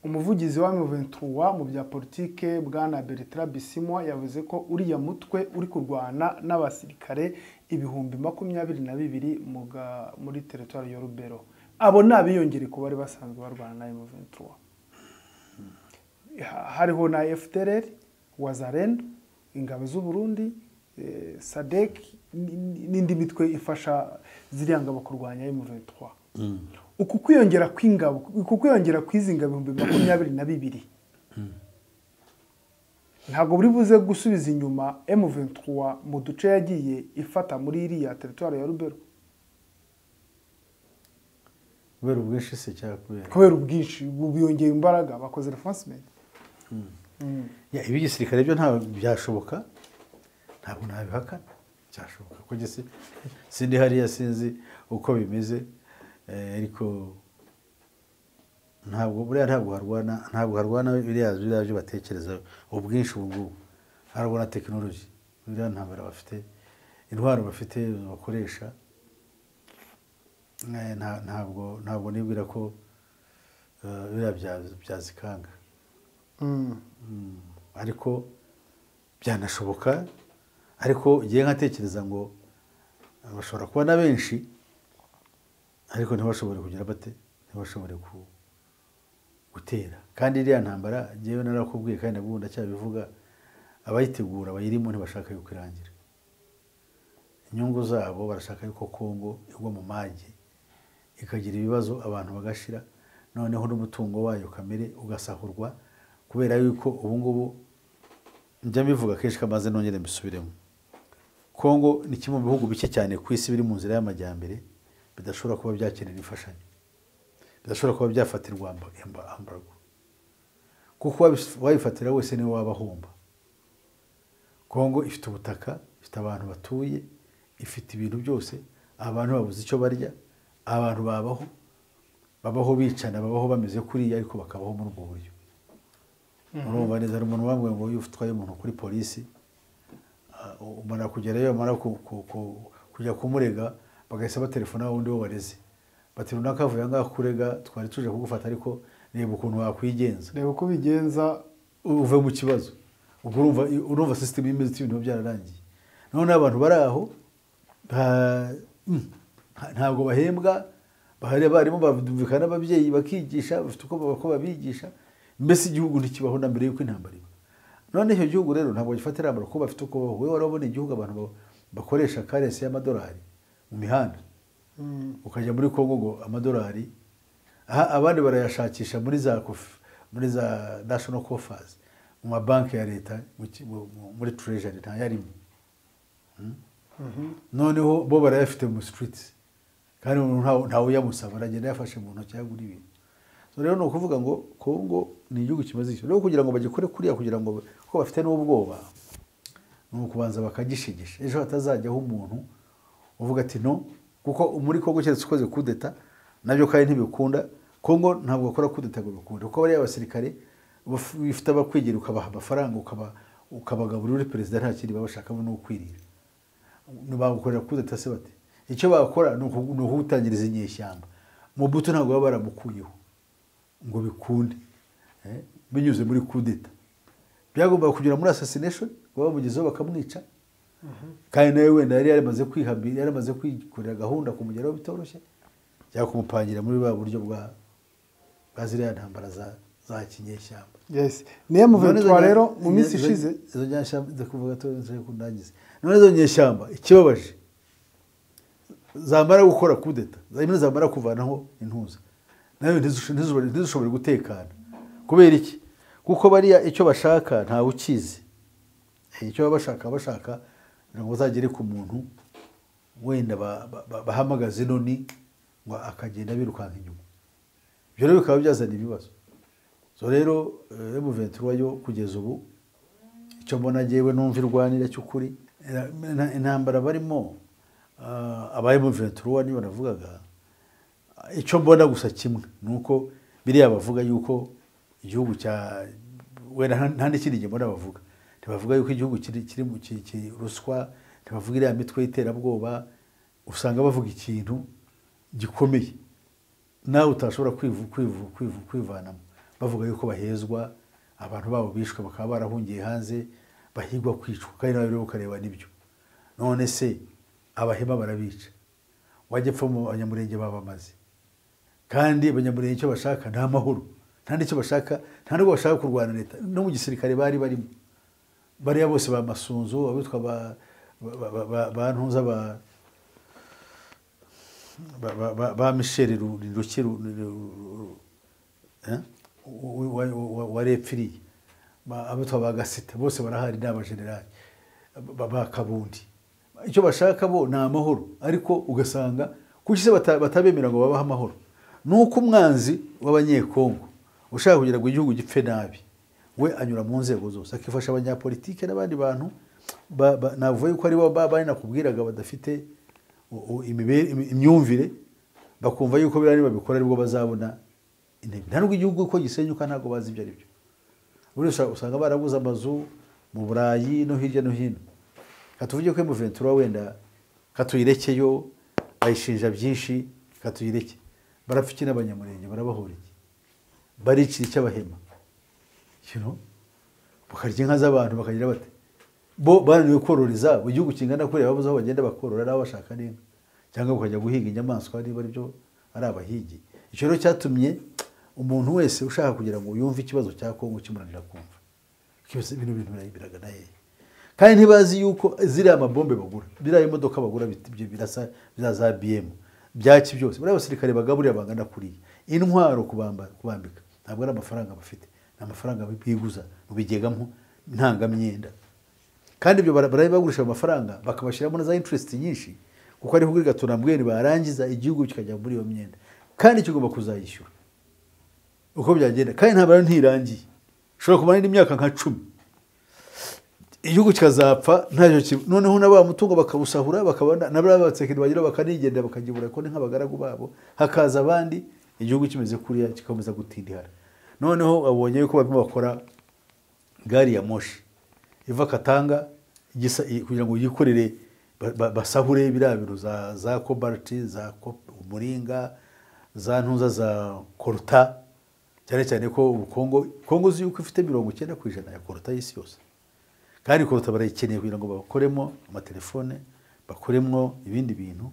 umuvugizi wa M23 mu bya politike, bwana Bertrand Bisimwa, yavuze ko uriya mutwe uri kurwana n'abasirikare 22,000 muri teritwari ya Rubero. Abo ni abiyongere ku bari basanzwe barwana na M23. Hariho na FDLR, Wazalendo, ingabo z'u Burundi, SADC n'indi mitwe ifasha ziriya ngabo kurwanya M23. Uku kwiyongera kw'ingabo, uku kwiyongera kw'izi ngabo 22,000 ntabwo buri buze gusubiza inyuma M23 mu duce yagiye ifata muri iriya territoire ya Rubero. Kubera ubwinshi se cyangwa kubera ubwinshi biyongeye imbaraga bakoze reinforcement. Ibi gisirikare byo nta byashoboka, ntabwo nabihakana, cyashoboka ko gese sindi hariya sinzi uko bimeze, ariko ntabwo buriya ntabwo harwana biriya byo batekereza ubwinshi ubu ngubu. Harwana tekinoloji, biriya ntambara bafite, intwaro bafite bakoresha, ntabwo nibwira ko biriya byazikanga. Ariko byanashoboka, ariko igihe nkatekereza ngo bashobora kuba na benshi ariko ntibashobore kugira bate, ntibashobore gutera. Kandi iriya ntambara njyewe narakubwiye kandi nabwo ndacyabivuga, abayitegura bayirimo ntibashaka yuko irangira. Inyungu zabo barashaka yuko Kongo igwa mu mage ikagira ibibazo, abantu bagashira, noneho n'umutungo wayo kamere ugasahurwa. Kubera yuko ubu ngubu njya mbivuga kenshi kamaze nongere mbisubiremo, Kongo ni kimwe mu bihugu bike cyane ku isi biri mu nzira y'amajyambere bidashobora kuba byakenera imfashanyo, bidashobora kuba byafatirwa embargo, kuko wayifatira wese niwe waba ahomba. Kongo ifite ubutaka, ifite abantu batuye, ifite ibintu byose, abantu babuze icyo barya, abantu babaho bicana, babaho bameze kuriya, ariko bakabaho muri ubwo buryo. Urumva neza, hari umuntu wambwiye ngo iyo utwaye umuntu kuri polisi umara kugerayo, amara kujya kumurega, bagahita batelefona wundi wo wareze, bati runaka avuye ngaha kurega, twari tuje kugufata, ariko reba ukuntu wakwigenza, reba uko ubigenza uve mu kibazo. Ubwo urumva system imeze ibintu byararangiye. None abantu bari aho ntabwo bahembwa, bahari abarimu bumvikana n'ababyeyi bakigisha, bafite uko babigisha, mbese igihugu ntikibaho na mbere yuko intambara iba. None icyo gihugu rero ntabwo gifatira amaro kuko bafite uko babaho. Wowe warabona igihugu abantu bakoresha karesi y'amadolari mu mihanda, ukajya muri Kongo ngo amadolari abandi barayashakisha muri za national coffers, mu mabanki ya leta, muri treasury ntayarimo. Noneho bo barayafite mu streets, kandi ntawe uyamusaba, aragenda yafashe mu ntoki yagura ibintu. So rero ni ukuvuga ngo Kongo ni igihugu kimaze iki. Rero kugira ngo bagikore kuriya, kugira ngo ko bafite n'ubwoba, ni ukubanza bakagishigisha, ejo hatazajyaho umuntu uvuga ati no, kuko muri Kongo keretse ukoze kudeta nabyo kandi ntibikunda. Kongo ntabwo bakora kudeta ngo bikunde, kuko bariya abasirikare bifite abakwigira, ukabaha amafaranga, ukabagaburira uri perezida, nta kindi baba bashakamo ni ukwirira. Bagukorera kudeta se bate? Icyo bakora ni ukutangiriza inyeshyamba. Mobutu ntabwo baba baramukuyeho ngo bikunde, binyuze muri kudeta. Byagombaga kugera muri assassination, bamugezeho bakamwica, kandi nawe wenda yari yaramaze kwihabira, yaramaze kwikorera gahunda kumugeraho bitoroshye, cyangwa kumupangira muri ba buryo bwa ziriya ntambara za kinyeshyamba. Yes, niyo M23 rero mu minsi ishize izo nyeshyamba ndakuvuga to nzeye kundangiza. None izo nyeshyamba ikibabaje, zamara gukora kudeta, zamara kuvanaho intuza, nayo ntizishobore gutekana. Kubera iki? Kuko bariya icyo bashaka ntawe ukizi. Icyo bashaka ngo bazagere ku muntu wenda bahamagaze noni ngo akagenda birukanka inyuma. Ibyo rero bikaba byazana ibibazo. So rero M23 yo kugeza ubu icyo mbona njyewe numva irwanira cy'ukuri, intambara barimo aba M23 nibo navugaga, icyo mbona gusa kimwe nuko biriya bavuga yuko igihugu cya wenda nta n'ikindi gihe mbona bavuga, ntibavuga yuko igihugu kiri mu ruswa, ntibavuga iriya mitwe y'iterabwoba, usanga bavuga ikintu gikomeye nawe utashobora kwivanamo. Bavuga yuko bahezwa, abantu babo bishwe bakaba barahungiye hanze, bahigwa kwicwa, kandi nawe rero ukareba nibyo. None se abahema barabica, wajya pfa mu Banyamurenge babamaze, kandi Abanyamurenge icyo bashaka nta mahoro, nta n'icyo bashaka, nta n'ubwo bashaka kurwana leta. No mu gisirikare bari barimo bariya bose ba Masunzu, abitwa ba Ntuza, ba Ba Michel Ruki warepfiriye, abitwa ba Gasita bose barahari, ni abajenerali ba Kabundi. Icyo bashaka bo ni amahoro, ariko ugasanga kuki se batabemera ngo babahe amahoro? Ni uko umwanzi w'Abanyekongo ushaka kugira ngo igihugu gipfe nabi, we anyura mu nzego zose, akifasha abanyapolitike n'abandi bantu navuga yuko ari bo bari nakubwiraga badafite imyumvire, bakumva yuko biriya nibabikora aribwo bazabona intebe. Nta nubwo igihugu uko gisenyuka ntabwo bazi ibyo ari byo. Buriya usanga barabuze amazu mu Burayi no hirya no hino. Katuvuge ko M23 wenda katuyirekeyo, bayishinja byinshi, katuyireke. Barapfa iki n'Abanyamurenge, barabahora iki? Baricira icy'abahema. Bakarya inka z'abantu, bakagira bate? Bo bananiwe korora izabo, igihugu kingana kuriya babuze aho bagenda bakorora n'aho bashaka n'inka, cyangwa bakajya guhiga inyamaswa niba aribyo ari abahigi. Icyo rero cyatumye umuntu wese ushaka kugira ngo yumve ikibazo cya Kongo kimunanira kumva. Cyose bino bintu biragana hehe? Kandi ntibazi yuko ziriya mabombe bagura, biriya imodoka bagura birasa bya za BM, byaki byose, buriya abasirikare bagaburira bangana kuriya, intwaro kubambika ntabwo ari amafaranga bafite, ni amafaranga biguza mu bigega ntangamyenda. Kandi ibyo barabibagurisha amafaranga bakabashyiramo na za interest nyinshi, kuko ariho kuri gaturambwene barangiza igihugu kikajya muri iyo myenda, kandi kigomba kuzayishyura uko byagenda. Kandi ntabwo ntirangiye, ushobora kumara indi myaka nka 10 igihugu kikazapfa ntacyo. Noneho na ba mutungo bakawusahura, bakabona na ba batsekeri bagira bakanigenda bakagibura ko ni nk'abagaragu babo, hakaza abandi, igihugu kimeze kuriya kikomeza gutindihara. Noneho abonye yuko barimo bakora gari ya moshi iva Katanga kugira ngo yikorere basahure biriya bintu za cobalt, za umuringa, za ntuza za koruta, cyane cyane ko Kongo uzi yuko ifite 90% ya koruta y'isi yose. Kandi koruta barayikeneye kugira ngo bakoremo amatelefone, bakoremo ibindi bintu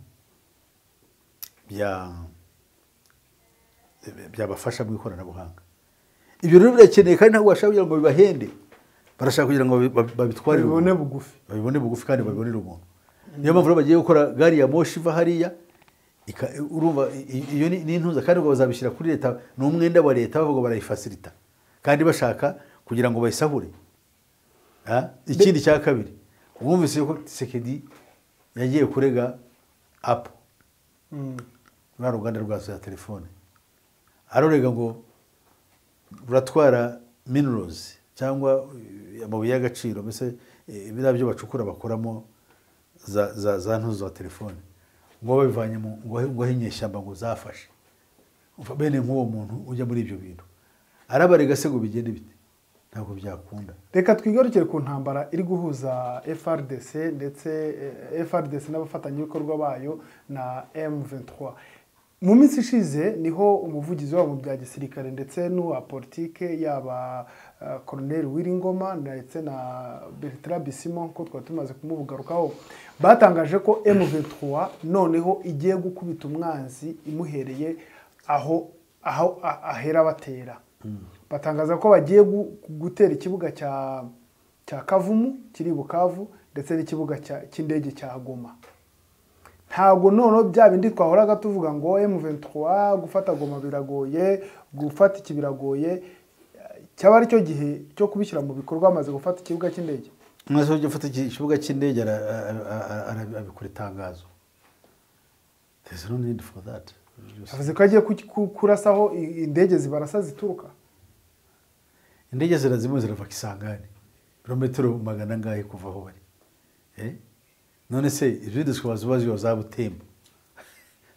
byabafasha mu ikoranabuhanga. Ibyo rero birakeneye, kandi ntabwo bashaka kugira ngo bibahende, barashaka kugira ngo babitwarire babibone bugufi, babibone bugufi kandi babibonere ubuntu. Niyo mpamvu bagiye gukora gari ya moshi iva hariya, urumva iyo ni intuza, kandi ngo bazabishyira kuri leta, ni umwenda wa leta, bavuga barayifacilita kandi bashaka kugira ngo bayisahure. Ikindi cya kabiri, wumvise ko Tshisekedi yagiye kurega Apple, rwa ruganda rwa za telefone, arorega ngo ruratwara minerals cyangwa amabuye y'agaciro, mbese biriya byo bacukura bakoramo za ntuzo za telefone, ngo babivanye mu ngo inyeshyamba ngo zafashe. Bene nk'uwo muntu ujya muri ibyo bintu arabarega se ngo bigende bite? Ntabwo byakunda. Reka twigarukire ku ntambara iri guhuza FRDC ndetse FRDC n'abafatanyabikorwa bayo na M23. Mu minsi ishize niho umuvugizi wabo mu bya gisirikare ndetse n'uwa politike, yaba Colonel Wiringoma ndetse na Bertrand Bisimwa, ko twari tumaze kumubugarukaho, batangaje ko M23 noneho igiye gukubita umwanzi imuhereye aho ahera batera. Batangaza ko bagiye gutera ikibuga cya Kavumu kiri Bukavu ndetse n'ikibuga cy'indege cya Goma. Ntabwo noneho bya bindi twahoraga tuvuga ngo M23 gufata Goma biragoye, gufata iki biragoye, cyaba ari cyo gihe cyo kubishyira mu bikorwa amaze gufata ikibuga cy'indege. Mwese ujye ufata ikibuga cy'indege abikora itangazo. There's no need for that. Yavuze ko agiye kurasaho indege zibarasa zituruka. Indege zirazimwe zirava Kisangani, birometero 400 angahe kuva aho bari. None se izindi zikaba ziba za Butembo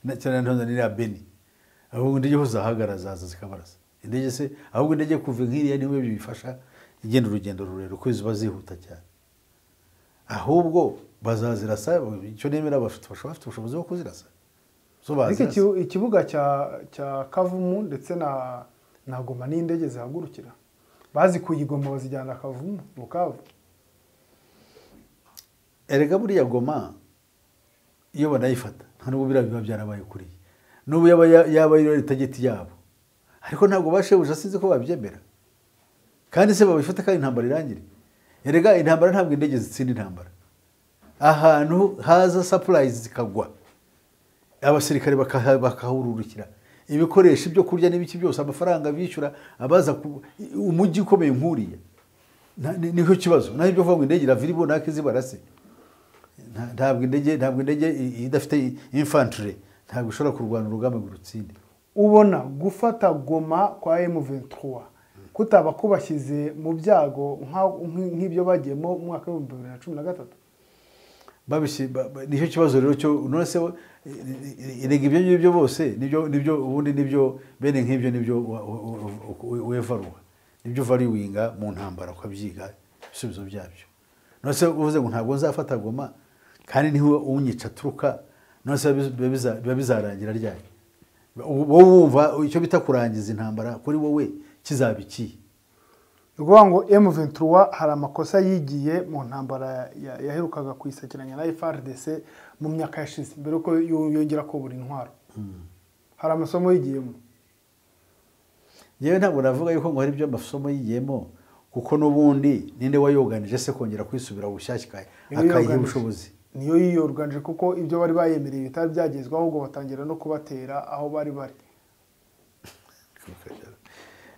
na cyane ntonza nira Beni, ahubwo indege ho zahagara zaza zikabarasa. Indege se ahubwo indege kuva nkiriya niwe bifasha igenda urugendo rurerure kuko ziba zihuta cyane. Ahubwo bazazirasa, icyo nemera bafite ubushobozi bwo kuzirasa. Ariko ikibuga cya Kavumu ndetse na Goma n'indege zihagurukira, bazikuye i Goma bazijyana Kavumu Bukavu. Erega buriya Goma iyo banayifata nta nubwo biriya biba byarabaye kuriya, n'ubu yaba ari tageti yabo, ariko ntabwo bashebuja, sinzi ko babyemera. Kandi se babifata kandi intambara irangire. Erega intambara ntabwo indege zitsinda intambara, ahantu haza supplies zikagwa Abasirikare bakahururukira ibikoresho, ibyo kurya n'ibiki byose, amafaranga bishyura abaza umujyi ukomeye nk'uriya. Niho kibazo. Naho ibyo kuvuga ngo indege iravira ibona zibarase, ntabwo indege idafite infantry ntabwo ishobora kurwana urugamba ngo rutsinde. Ubona gufata Goma kwa M23 kutaba kubashyize mu byago nk'ibyo bagiyemo mu mwaka wa 2013? Nicyo kibazo rero cyo none se erega ibyo ngibyo bose nibyo ubundi nibyo bene nk'ibyo nibyo wevaruwa, nibyo valuinga mu ntambara ukabyiga ibisubizo byabyo. None se uvuze ngo ntabwo nzafata Goma kandi niho unyica aturuka, none se biba bizarangira ryari? Wowe wumva icyo bita kurangiza intambara kuri wowe kizaba iki? Ni ukuvuga ngo M23 hari amakosa yigiye mu ntambara yaherukaga kuyisakiranya na FARDC mu myaka yashize mbere uko yongera kubura intwaro. Hari amasomo yigiyemo. Yewe ntabwo navuga yuko ngo hari ibyo amasomo yigiyemo, kuko n'ubundi ninde wayoganije se kongera kwisubira bushyashya akayiha ubushobozi? Niyo yiyorganije, kuko ibyo bari bayemereye bitari byagezwaho, ahubwo batangira no kubatera aho bari bari.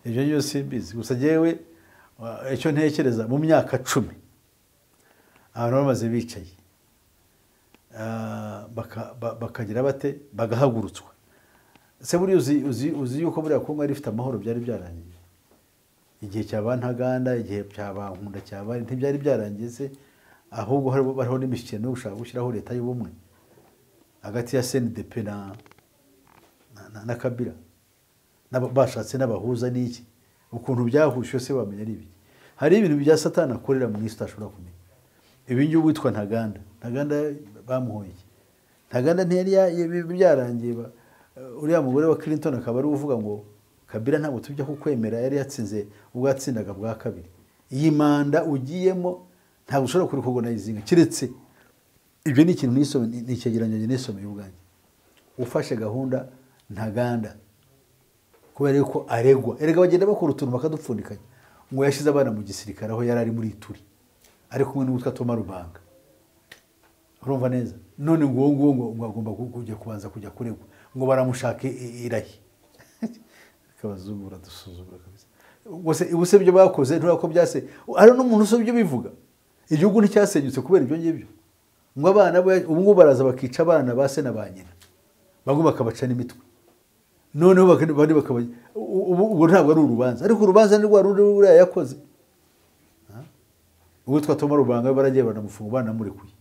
Ibyo byose mbizi. Gusa jewe icyo ntekereza, mu myaka 10 abantu bamaze bicaye bakagira bate, bagahagurutswa. Se buri uzi yuko buriya Kongo yari ifite amahoro byari byarangiye igihe cya ba Ntaganda, igihe cya ba Nkunda, cya ba ntibyari byarangiye se, ahubwo hariho n'imishyikirano yo gushaka gushyiraho leta y'ubumwe hagati ya CNDP na Kabila, bashatse n'abahuza n'iki, ukuntu byahushe se wamenya ari ibiki. Hari ibintu bya Satani akorera mu isi utashobora kumenya. Ibi ngibi witwa Ntaganda, Ntaganda bamuhoye iki? Ntaganda ntiyari byarangiye. Uriya mugore wa Clinton akaba ari uvuga ngo Kabila ntabwo tujya kukwemera, yari yatsinze ubwo yatsindaga bwa kabiri. Iyi manda ugiyemo ntabwo ushobora kurikogonayizinga, keretse ibyo ni ikintu nisome, ni icyegeranyo nisomeye ubwanjye. Ufashe gahunda Ntaganda kubera yuko aregwa, erega bagenda bakora utuntu bakadupfundikanya, ngo yashize abana mu gisirikare aho yari ari muri Ituri ari kumwe n'uwitwa Thomas Rubanga. Urumva neza? None ngo uwo ngo agomba kujya kubanza kujya kuregwa, ngo baramushake irahi. Abazungu baradusuzugura kabisa. Ubuse ibyo bakoze ntura ko byase, hari n'umuntu usubye bivuga. Igihugu nticyasenyutse kubera ibyo ngibyo. Ngo abana ubu ngubu baraza bakica abana ba se na ba nyina, bamwe bakabaca n'imitwe. Noneho bandi bakaba ubu ntabwo ari urubanza, ariko urubanza ni rwa rundi buriya yakoze. Uwitwa Thomas Rubanga baragiye banamufunga banamurekuye,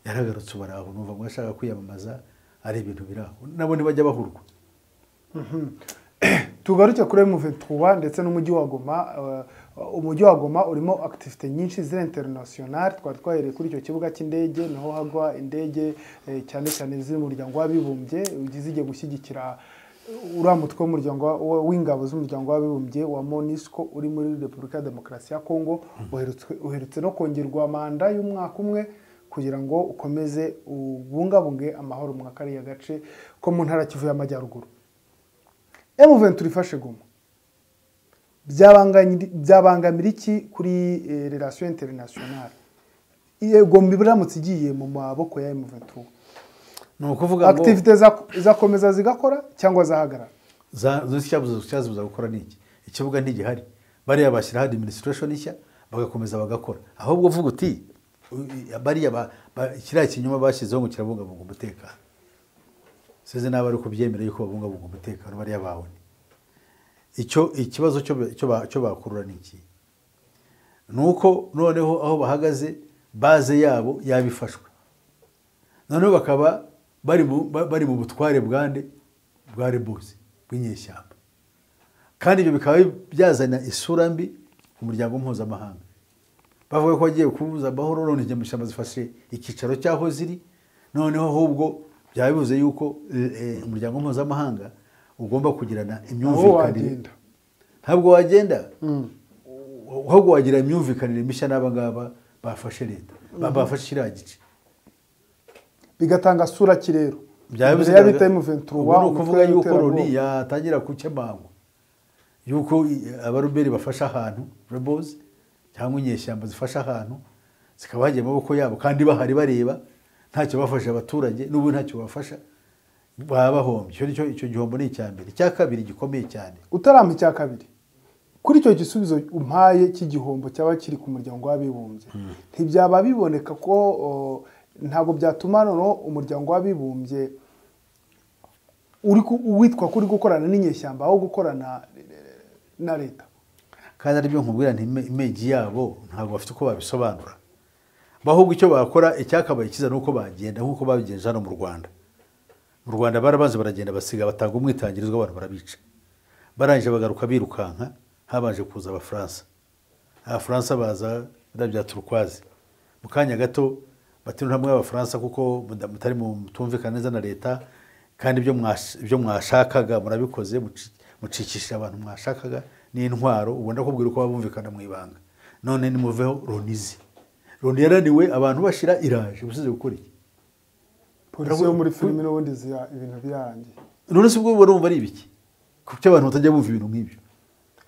yaragarutse baraho, numva ngo ashaka kwiyamamaza, ari ibintu biraho nabo ntibajya bahurwa. Tugaruke kuri M23 ndetse n'umujyi wa Goma. Umujyi wa Goma urimo activité nyinshi z'international. Twari twahereye kuri icyo kibuga cy'indege, naho hagwa indege cyane cyane z'umuryango w'abibumbye zigiye gushyigikira uriya mutwe w'umuryango w'ingabo z'umuryango w'abibumbye wa MONUSCO uri muri Repubulika ya Demokarasi ya Kongo, uherutse no kongerwa manda y'umwaka umwe kugira ngo ukomeze ubungabunge amahoro mu kariya gace ko mu ntara Kivu y'Amajyaruguru. M23 ifashe Goma byabangamira iki kuri relation internationale? Goma iramutse igiye mu maboko ya M23, ni ukuvuga ngo activité zakomeza zigakora cyangwa zahagarara? Cyazibuza gukora ni iki? Ikibuga ntigihari, bariya bashyiraho administration nshya bagakomeza bagakora. Ahubwo uvuga uti bariya kiriya kinyoma bashyizeho ngo kirabungabunga umutekano, size naba ari kubyemera yuko babungabunga umutekano bariya bawe. Icyo ikibazo cyo bakurura ni iki? Nuko noneho aho bahagaze base yabo yabifashwe, noneho bakaba bari mu butware bwande bwa rebuzi bw'inyeshyamba, kandi ibyo bikaba byazana isura mbi ku muryango mpuzamahanga. Bavuga ko bagiye kubuza amahoro, none inyeshyamba zifashe icyicaro cyaho ziri, noneho ahubwo byaba bivuze yuko umuryango mpuzamahanga ugomba kugirana imyumvikanire. Ntabwo wagenda, ahubwo wagira imyumvikanire mishya n'aba ngaba bafashe leta, bafashe kiriya gice, bigatanga sura ki rero? Byaba bita M23 ni ukuvuga yuko Loni yatangira gukemangwa yuko abaruberi bafasha ahantu rebels cyangwa inyeshyamba zifasha ahantu zikaba hagiye amaboko yabo, kandi bahari bareba ntacyo bafasha abaturage, n'ubu ntacyo bafasha. Baba bahombye. Icyo gihombo ni icya mbere. Icya kabiri gikomeye cyane, Utarampa icya kabiri, kuri icyo gisubizo umpaye cy'igihombo cyaba kiri ku muryango w'abibumbye, ntibyaba biboneka ko ntabwo byatuma noneho umuryango w'abibumbye uri witwa kuri gukorana n'inyeshyamba aho gukorana na leta? Kandi aribyo nkubwira nti imegi yabo ntabwo bafite uko babisobanura. Bahubwo icyo bakora icyakabaye kiza nuko bagenda nkuko babigenje hano mu Rwanda. Mu Rwanda barabanze baragenda basiga batanga umwitangirizwa abantu barabica. Barangije bagaruka birukanka, habanje kuza Abafaransa. Abafaransa baza bya turquoise. Mu kanya gato bati ntamwe Abafaransa kuko mutari mutumvikana neza na leta, kandi ibyo mwashakaga murabikoze, mucikishije abantu mwashakaga n'intwaro, ubona kubwira uko babumvikana mu ibanga. None nimuveho Lonizi. Loni yaraniwe abantu bashira iraje ubusize gukora iki? Polisi yo muri filime n'ubundi ziya ibintu byarangiye. None se ubwo barumva ari ibiki? Kuko abantu batajya bumva ibintu nk'ibyo.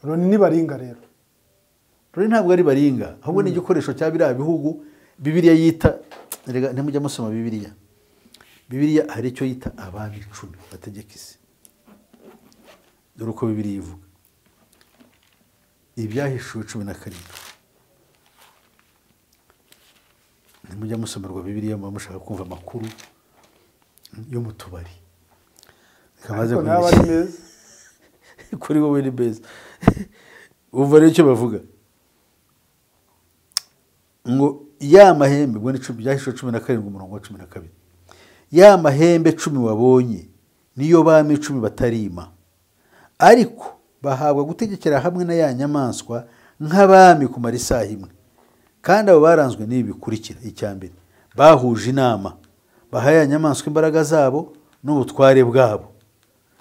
Loni ni baringa rero. Loni ntabwo ari baringa, ahubwo ni igikoresho cya biriya bihugu Bibiliya yita, rega ntimujya musoma Bibiliya. Bibiliya hari icyo yita abami 10 bategeka isi. Dore uko Bibiliya ivuga. Ibyahishuwe 17. Ntimujya musomerwa Bibiliya muba mushaka kumva amakuru yo mu tubari. Kamaze kumenya. Kuri wowe ni beza. Umva rero icyo bavuga. Ngo ya mahembe, ubwo ni Ibyahishuwe 17 umurongo wa 12. Ya mahembe 10 wabonye niyo bami 10 batarima, ariko bahabwa gutegekera hamwe na ya nyamaswa nk'abami kumara isaha imwe. Kandi abo baranzwe n'ibi bikurikira: icya mbere, bahuje inama, baha ya nyamaswa imbaraga zabo n'ubutware bwabo,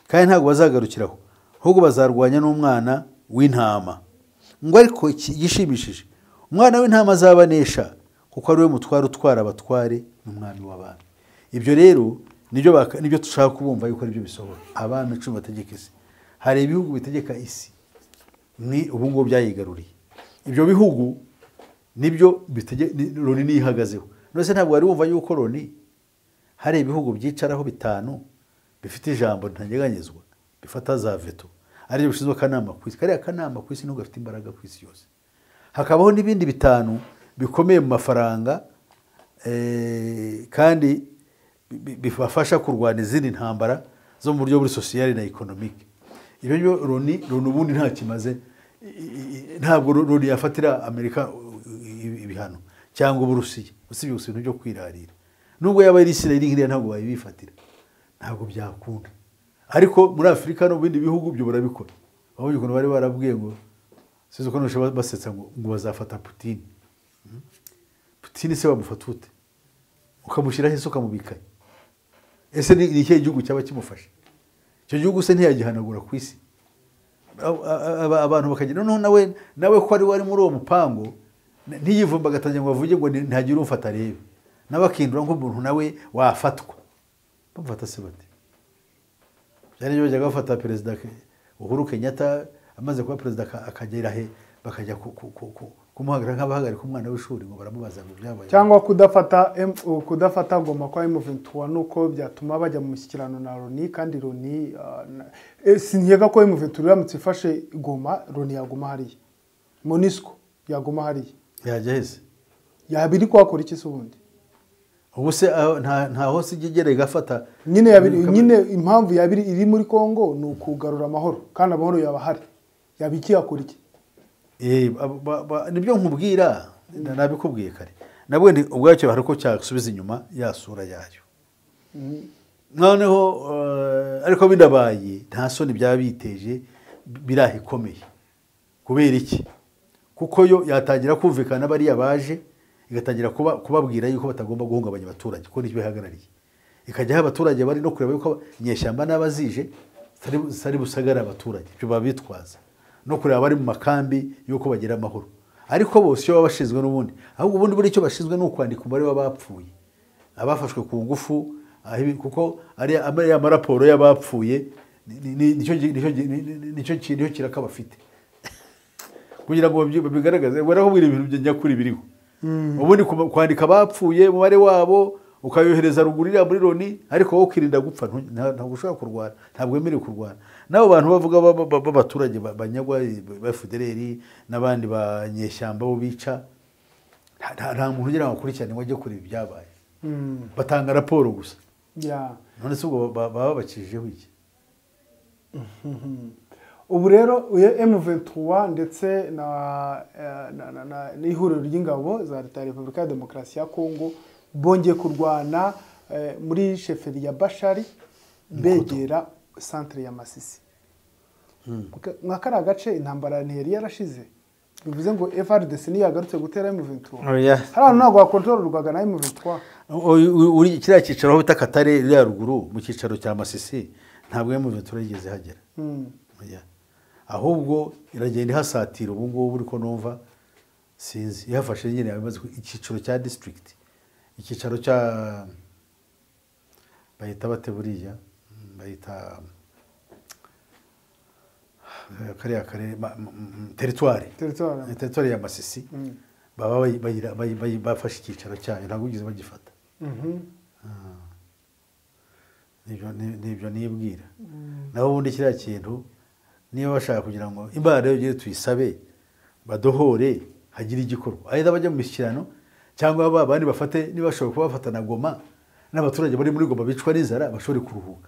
kandi ntabwo bazagarukiraho, ahubwo bazarwanya n'umwana w'intama. Ngo ariko igishimishije, umwana w'intama azabanesha, kuko ari we mutware utwara abatware n'umwami w'abami. Ibyo rero nibyo dushaka kubumva yuko aribyo bisohora. Abami 10 bategeka isi. Hari ibihugu bitegeka isi ni ubu ngubu byayigaruriye. Ibyo bihugu nibyo Loni nihagazeho. None se ntabwo wari wumva yuko Loni hari ibihugu byicaraho 5 bifite ijambo ntanyeganyezwa, bifata za veto, ari bishinzwe akanama ku isi. Kariya kanama ku isi nubwo gafite imbaraga ku isi yose. Hakabaho n'ibindi 5 bikomeye mu mafaranga, kandi bibafasha kurwana izindi ntambara zo mu buryo buri social na economic. Ibyo byo Loni ubundi nta kimaze, ntabwo Loni yafatira Amerika ibihano cyangwa Uburusiya, usibye gusa ibintu byo kwirarira. Nubwo yaba ari Israel nkiriya ntabwo bayibifatira, ntabwo byakunda. Ariko muri Afrika no mu bindi bihugu byo barabikora. Babonye ukuntu bari barabwiye ngo sizo ko nusha basetsa ngo bazafata Putin. Putin se bamufata ute? Ukamushyira he se ukamubika? Ese ni ikihe gihugu cyaba kimufashe? Icyo gihugu se ntiyagihanagura ku isi. Abantu bakagira noneho nawe ko ari wari muri uwo mupango ntiyivumba agatangira ngo avuge ngo ntihagire umfata arebe, nawe akindura nk'umuntu nawe wafatwa. Bamufata se bate? Byari byo bajyaga bafata Perezida Uhuru Kenyatta amaze kuba perezida akagera he, bakajya kumuhagarika nk'abahagarika umwana w'ishuri ngo baramubaza ngo byabaye. Cyangwa kudafata Goma kwa M23 nuko byatuma bajya mu mushyikirano na Loni, kandi Loni sinkeka ko M23 iramutse ifashe Goma, Loni yaguma hariya, MONUSCO yaguma hariya. Yajya hese yabiri kwakora iki se ubundi? Ubu se nta hose igegera igafata nyine yabiri, nyine impamvu yabiri iri muri Kongo ni ukugarura amahoro, kandi amahoro yaba hari, yabiki yakora iki? Nibyo nkubwira, nabikubwiye kare. Nabwo ndi ubwacyo hari ko cyasubiza inyuma ya sura yayo. Noneho ariko bindabaye nta soni byaba biteje, birahikomeye. Kubera iki? Kuko yo yatangira kumvikana bariya baje, igatangira kubabwira yuko batagomba guhungabanya abaturage, ko nicyo bihagarariye. Ikajya abaturage bari no kureba yuko inyeshyamba n'abazije zari busagara abaturage, ibyo babitwaza. No kureba bari mu makambi yuko bagira amahoro. Ariko bose iyo babashinzwe n'ubundi, ahubwo ubundi buri cyo bashinzwe ni ukwandika umubare w'abapfuye, abafashwe ku ngufu, kuko ari amaraporo y'abapfuye nicyo kiraka bafite kugira ngo babigaragaze. Barakubwira ibintu bya nyakuri biriho. Ubundi kwandika abapfuye umubare wabo, ukayohereza ruguru iriya muri Loni, ariko wowe ukirinda gupfa, ntabwo ushobora kurwana, ntabwo wemerewe kurwana. N'abo bantu bavuga b'abaturage banyagwa ba FDLR n'abandi banyeshyamba bo bica, nta muntu ugira ngo akurikirane ngo ajye kureba ibyabaye. Batanga raporo gusa. None se ubwo baba babacijeho iki? Ubu rero uyu M23 ndetse n'ihuriro ry'ingabo za Leta ya Repubulika ya Demokarasi ya Kongo bongeye kurwana muri sheferi ya Bashari begera centre ya Masisi. Mwa kariya gace intambara ntiyari yarashize, bivuze ngo FARDC niyo yagarutse gutera M23. Oya. Hari ahantu ntabwo wakontororwaga na M23. Uri kiriya cyicaro aho bita Katare iriya ruguru mu cyicaro cya Masisi, ntabwo M23 yigeze ihagera. Oya. Ahubwo iragenda ihasatira ubu ngubu, uriko numva sinzi ihafashe nyine yamaze icyicaro cya district, icyicaro cya bahita bate buriya, bahita kariya kare territoire. Territoire. Territoire ya Masisi. Baba bafashe icyicaro cyayo, ntabwo bigeze bagifata. Nibyo nibwira. Naho ubundi kiriya kintu niba bashaka kugira ngo imbaraga rero tuyisabe badohore hagire igikorwa, either bajya mu mishyikirano cyangwa abandi bafate, niba bashobora kubafata na Goma, n'abaturage bari muri Goma bicwa n'inzara bashobore kuruhuka,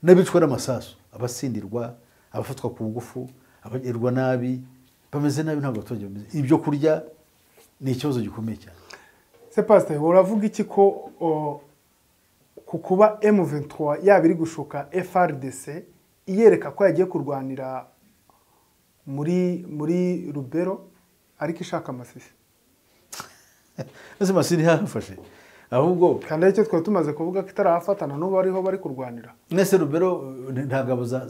n'abicwa n'amasasu, abasindirwa, abafatwa ku ngufu, abagerwa nabi, bameze nabi, ntabwo abaturage bameze. Ibyo kurya ni ikibazo gikomeye cyane. Se Pastor, uravuga iki ko ku kuba M23 yaba iri gushuka FARDC iyereka ko yagiye kurwanira muri Rubero ariko ishaka Masisi? Ese Masisi ntihafashe? Ahubwo kandi icyo twari tumaze kuvuga ko itarahafatana n'ubu ariho bari kurwanira. Nese Rubero nta ngabo za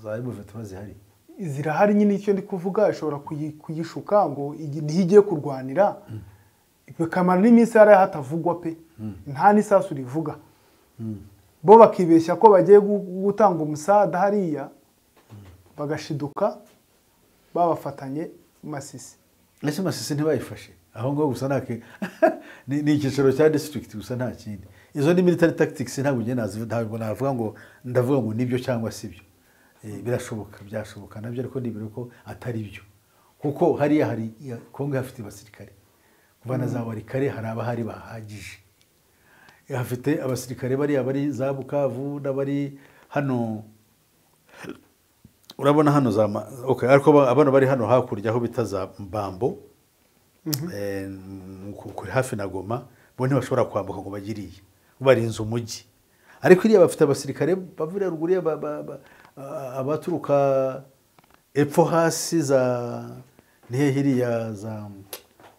M23 zihari? Zirahari nyine, icyo ndi kuvuga ishobora kuyishuka ngo niho igiye kurwanira, bikamara n'iminsi hariya hatavugwa pe, nta n'isasu rivuga. Bo bakibeshya ko bagiye gutanga umusada hariya, bagashiduka babafatanye Masisi. Ese Masisi ntibayifashe? Aho ngaho gusa ni icyicaro cya district gusa, nta kindi. Izo ni military tactics, ntabwo njye ntabwo navuga ngo ndavuga ngo nibyo cyangwa si byo. Birashoboka, byashoboka nabyo, ariko nibiro ko atari byo, kuko hariya hari Kongo hafite abasirikare kuva na za Walikare, hari abahari bahagije, hafite abasirikare bariya bari za Bukavu n'abari hano, urabona hano za okay, ariko abana bari hano hakurya aho bita za Mbambo, kuri hafi na Goma, bo ntibashobora kwambuka ngo bagiriye, barinze umujyi. Ariko iriya bafite abasirikare bavira ruguru, abaturuka epfo hasi za nihe hiriya za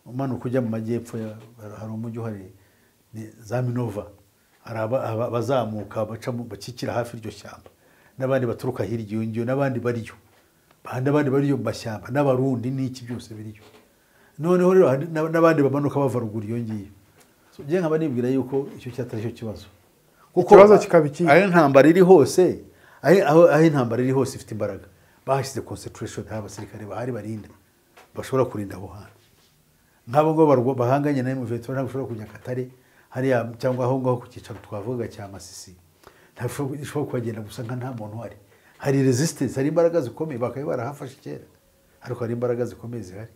umanuka ujya mu majyepfo, hari umujyi uhari za Minova, hari abazamuka bakikira hafi iryo shyamba, n'abandi baturuka hirya iyo ngiyo, n'abandi bariyo, n'abandi bariyo mu mashyamba, n'abarundi n'iki byose biriyo. Noneho rero n'abandi bamanuka bava ruguru iyo ngiyo. Njye nkaba nibwira yuko icyo cyatari cyo kibazo, kuko ikibazo kikaba iki? Aho intambara iri hose, aho intambara iri hose ifite imbaraga, bahashyize concentration, nta basirikare bahari barinda bashobora kurinda aho hantu. Nk'abo ngo bahanganye na M23 ntabwo ushobora kujya Katare hariya cyangwa aho ngaho ku cyicaro twavuga cya Masisi, ntabwo ushobora kuhagenda gusa nka nta muntu uhari. Hari resistance, hari imbaraga zikomeye, bakaba barahafashe kera, ariko hari imbaraga zikomeye zihari.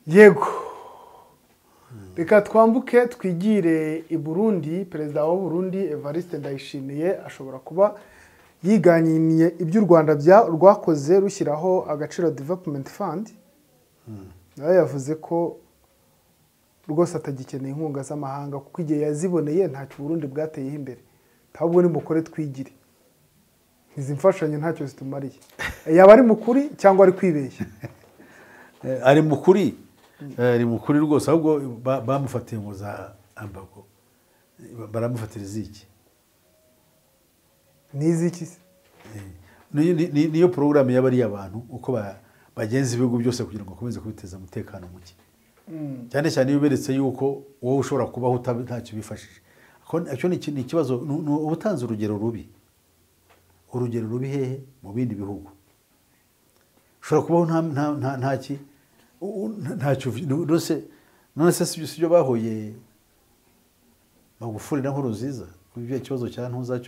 Yego, reka twambuke twigire i Burundi. Perezida wa Burundi Evariste Ndayishimiye ashobora kuba yiganyiniye ibyo u Rwanda rwakoze rushyiraho Agaciro Development Fund. Nawe yavuze ko rwose atagikeneye inkunga z'amahanga, kuko igihe yaziboneye ntacyo Burundi bwateyeho imbere. Ahubwo nimukore twigire, izi mfashanyo ntacyo zitumariye. Yaba ari mukuri cyangwa ari kwibeshya? Ari mukuri, ari mukuri rwose. Ahubwo bamufatiye ngo za ambago, baramufatira iziki? N'iziki se? Niyo porogaramu y'abariya abantu uko bagenza ibihugu byose kugira ngo bakomeze kubiteza umutekano muke. Cyane cyane iyo uberetse yuko wowe ushobora kubaho ntacyo bifashije. Icyo ni ikibazo, ubutanze urugero rubi. Urugero rubi hehe? Mu bindi bihugu. Ushobora kubaho ntacyo rwose. None se sibyo bahuye Magufuli na Nkurunziza kuri ibyo kibazo cya ntuza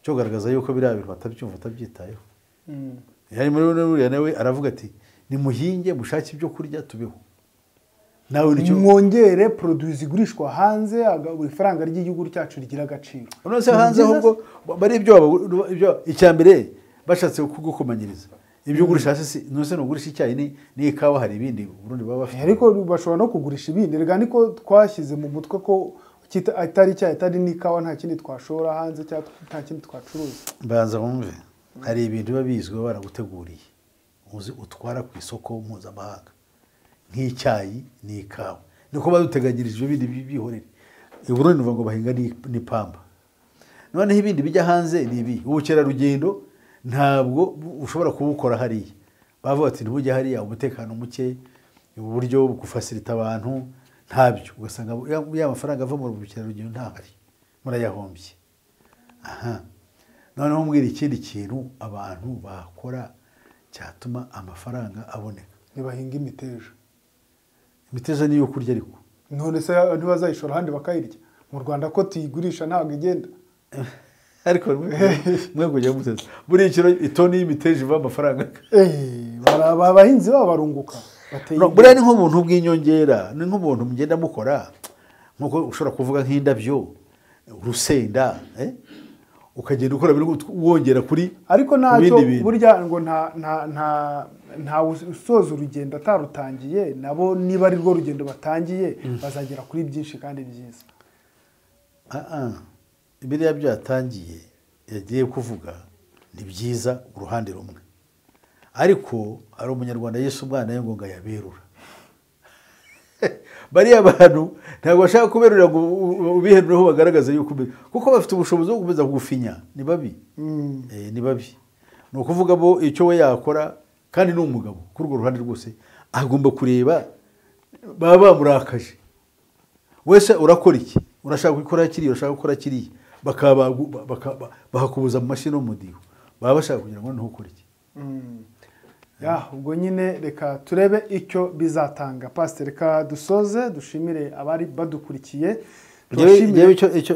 cyo garagaza yuko biriya bintu batabyumva batabyitayeho. Yari muri buriya nawe aravuga ati nimuhinge mushake ibyo kurya tubeho. Nawe nicyo mwongere produits zigurishwa hanze, ifaranga ry'igihugu cyacu rigira agaciro. None se hanze ahubwo bari ibyo icyambere bashatse kugukomanyiriza ibyo ugurisha hasi, none se nugurisha icyayi ni ikawa, hari ibindi Burundi baba bafite. Ariko bashobora no kugurisha ibindi. Rega niko twashyize mu mutwe ko atari icyayi atari n'ikawa nta kindi twashora hanze cyangwa nta kindi twacuruza. Mbanza wumve, hari ibintu biba bizwi baraguteguriye uzi utwara ku isoko mpuzamahanga nk'icyayi n'ikawa, niko baduteganyirije ibindi bihorere. I Burundi ngo bahinga n'ipamba, noneho ibindi bijya hanze ni ibi. Ubukerarugendo ntabwo ushobora kubukora hariya, bavuga ati ntibujye hariya, umutekano muke, uburyo gufasirita abantu ntabyo, ugasanga ya mafaranga ava mu bukerarugendo ntahari, murayahombye. Aha noneho mbwira ikindi kintu abantu bakora cyatuma amafaranga aboneka. Nibahinga imiteja. Imiteja niyo kurya ariko. None se ntibazayishora ahandi bakayirya? Mu Rwanda ko tuyigurisha ntabwo igenda. Ariko mwe kujya muteza buri kiro itoni y'imiteja iva amafaranga. Abahinzi babo barunguka. Buriya ni nk'ubuntu bw'inyongera, ni nk'ubuntu mugenda mukora, nkuko ushobora kuvuga nk'indabyo, urusenda, ukagenda ukora wongera kuri. Ariko ntacyo burya ngo nta usoza urugendo atarutangiye, nabo niba ari rwo rugendo batangiye bazagera kuri byinshi kandi byiza. Biriya byatangiye yagiye kuvuga ni byiza uruhande rumwe, ariko ari umunyarwanda Yesu umwana we ngo yaberura. Bariya bantu ntabwo bashaka kuberura ngo ubiherureho bagaragaze yuko, kuko bafite ubushobozi bwo gukomeza kugufinya. Ni babi, ni babi. Ni ukuvuga bo icyo we yakora, kandi ni umugabo kuri urwo ruhande rwose agomba kureba baba bamurakaje. Wese urakora iki, urashaka gukora kiriya, urashaka gukora kiriya, bakakubuza mu mashyi no mu mudiho, baba bashaka kugira ngo ntukore iki. Ya ubwo nyine reka turebe icyo bizatanga. Pastor, reka dusoze dushimire abari badukurikiye.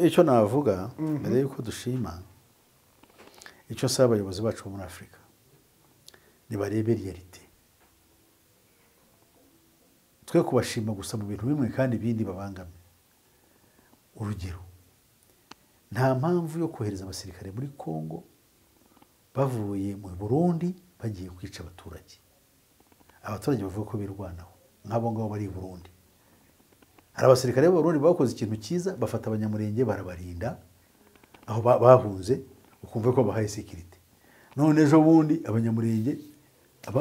Icyo navuga mbere yuko dushima, icyo saba abayobozi bacu bo muri Afurika nibarebe reality. Twe kubashima gusa mu bintu bimwe kandi ibindi babangame. Urugero, nta mpamvu yo kohereza abasirikare muri Kongo bavuye mu Burundi bagiye kwica abaturage. Abaturage bavuga ko birwanaho, nk'abo ngabo bari i Burundi. Hari abasirikare b'Abarundi bakoze ikintu cyiza, bafata abanyamurenge barabarinda aho bahunze, ukumva ko bahaye security. None ejo bundi abanyamurenge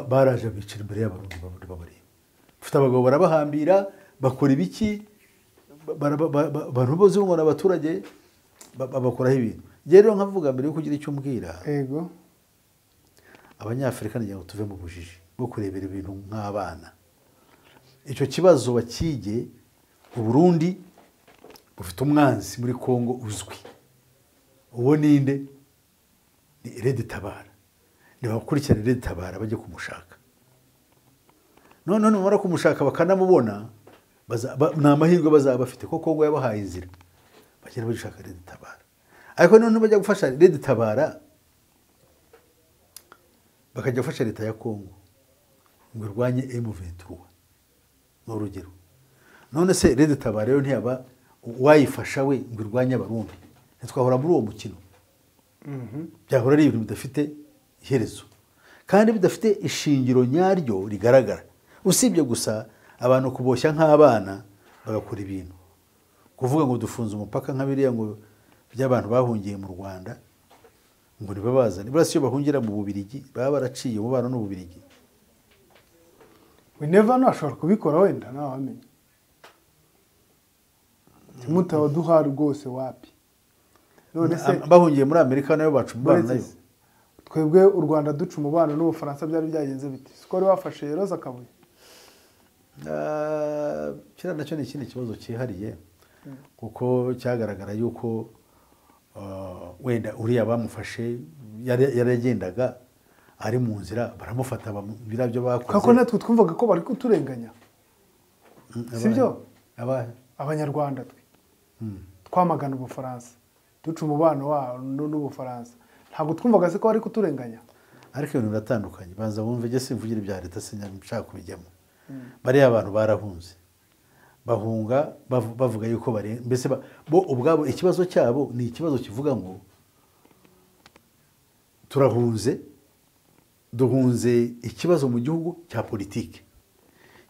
baraje bicara imbere y'Abarundi babareba. Bafite abagabo barabahambira, bakora ibiki, abantu bose ngo abaturage babakoraho ibintu. Rero nkavuga mbere yo kugira icyo mbwira, yego Abanyafurika ngira ngo tuve mu bujiji bwo kurebera ibintu nk'abana. Icyo kibazo bakige. Uburundi bufite umwanzi muri Kongo uzwi, uwo ninde? Ni Red Tabara. Nibakurikirana Red Tabara bajye kumushaka. None nimara kumushaka bakanamubona, ni amahirwe bazaba bafite ko Kongo yabahaye inzira, bagenda bashaka Red Tabara. Ariko none bajya gufasha Red Tabara, bakajya gufasha leta ya Kongo ngo irwanye M23, ni urugero. None se Red Tabara rero ntiyaba wayifasha we ngo irwanye Abarundi? Ntitwahora muri uwo mukino. Byahora ari ibintu bidafite iherezo kandi bidafite ishingiro nyaryo rigaragara, usibye gusa abantu kuboshya nk'abana bagakora ibintu. Kuvuga ngo dufunze umupaka nka biriya ngo by'abantu bahungiye mu Rwanda ngo ntibabazane, buriya si yo bahungira mu Bubiligi, baba baraciye umubano n'Ububiligi. We never know, ashobora kubikora wenda nawe wamenya. Mutawaduha rwose wapi. None se bahungiye muri Amerika nayo baca umubano nayo. Twebwe u Rwanda duca umubano n'Ubufaransa byari byagenze biti? Siko wari wafashe Roza Kabuye. Kiriya nacyo ni ikindi kibazo cyihariye, kuko cyagaragara yuko wenda uriya bamufashe yaragendaga ari mu nzira baramufata biriya byo bakoze. Kuko natwe twumvaga ko bari kuturenganya, sibyo? Abanyarwanda twe twamagana Ubufaransa, duca umubano wa n'Ubufaransa, ntabwo twumvaga se ko bari kuturenganya. Ariko ibintu biratandukanye, banza wumve, jye simvugira ibya leta, sinshaka kubijyamo. Bariya abantu barahunze, bahunga bavuga yuko bari mbese bo ubwabo ikibazo cyabo ni ikibazo kivuga ngo turahunze, duhunze ikibazo mu gihugu cya politiki.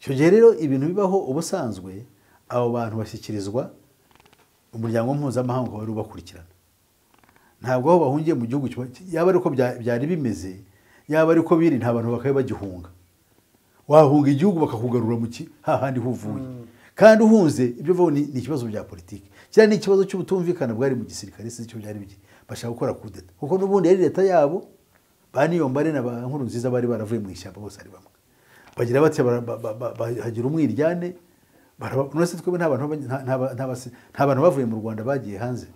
Icyo gihe rero ibintu bibaho ubusanzwe, abo bantu bashyikirizwa umuryango mpuzamahanga wari ubakurikirana. Ntabwo aho bahungiye mu gihugu yaba ariko byari bimeze, yaba ariko biri, nta bantu bakabe bagihunga. Wahunga igihugu bakakugarura mu ki hahandi huvuye. Kandi uhunze ibyo vuba ni ikibazo bya politiki. Kiriya ni ikibazo cy'ubutumvikana bwari mu gisirikare, si cyo byari biki. Bashaka gukora coup d'etat. Kuko n'ubundi yari leta yabo, ba Niyombare na ba Nkurunziza bari baravuye mu ishyamba bose ari bamwe. Bagira bati bahagira umwiryane, none se twebwe nta bantu bavuye mu Rwanda bagiye hanze.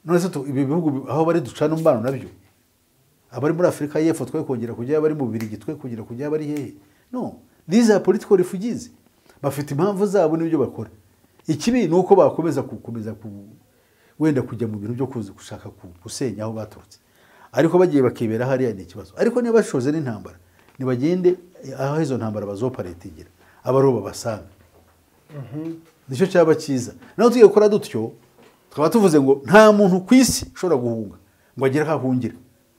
None se ibi bihugu aho bari ducana umubano nabyo, abari muri Afurika y'Epfo twe kongera kujya, abari mu Bubiligi twe kongera kujya, abari hehe? No, these are political refugees. Bafite impamvu zabo n'ibyo bakora. Ikibi ni uko bakomeza gukomeza wenda kujya mu bintu byo kuza gushaka gusenya aho baturutse. Ariko bagiye bakibera hariya ni ikibazo. Ariko niba bashoze n'intambara, nibagende aho izo ntambara bazoparetingira, abaroba basanga. Nicyo cyaba cyiza. Naho tugiye gukora dutyo, tukaba tuvuze ngo nta muntu ku isi ushobora guhunga ngo agere aho ahungira,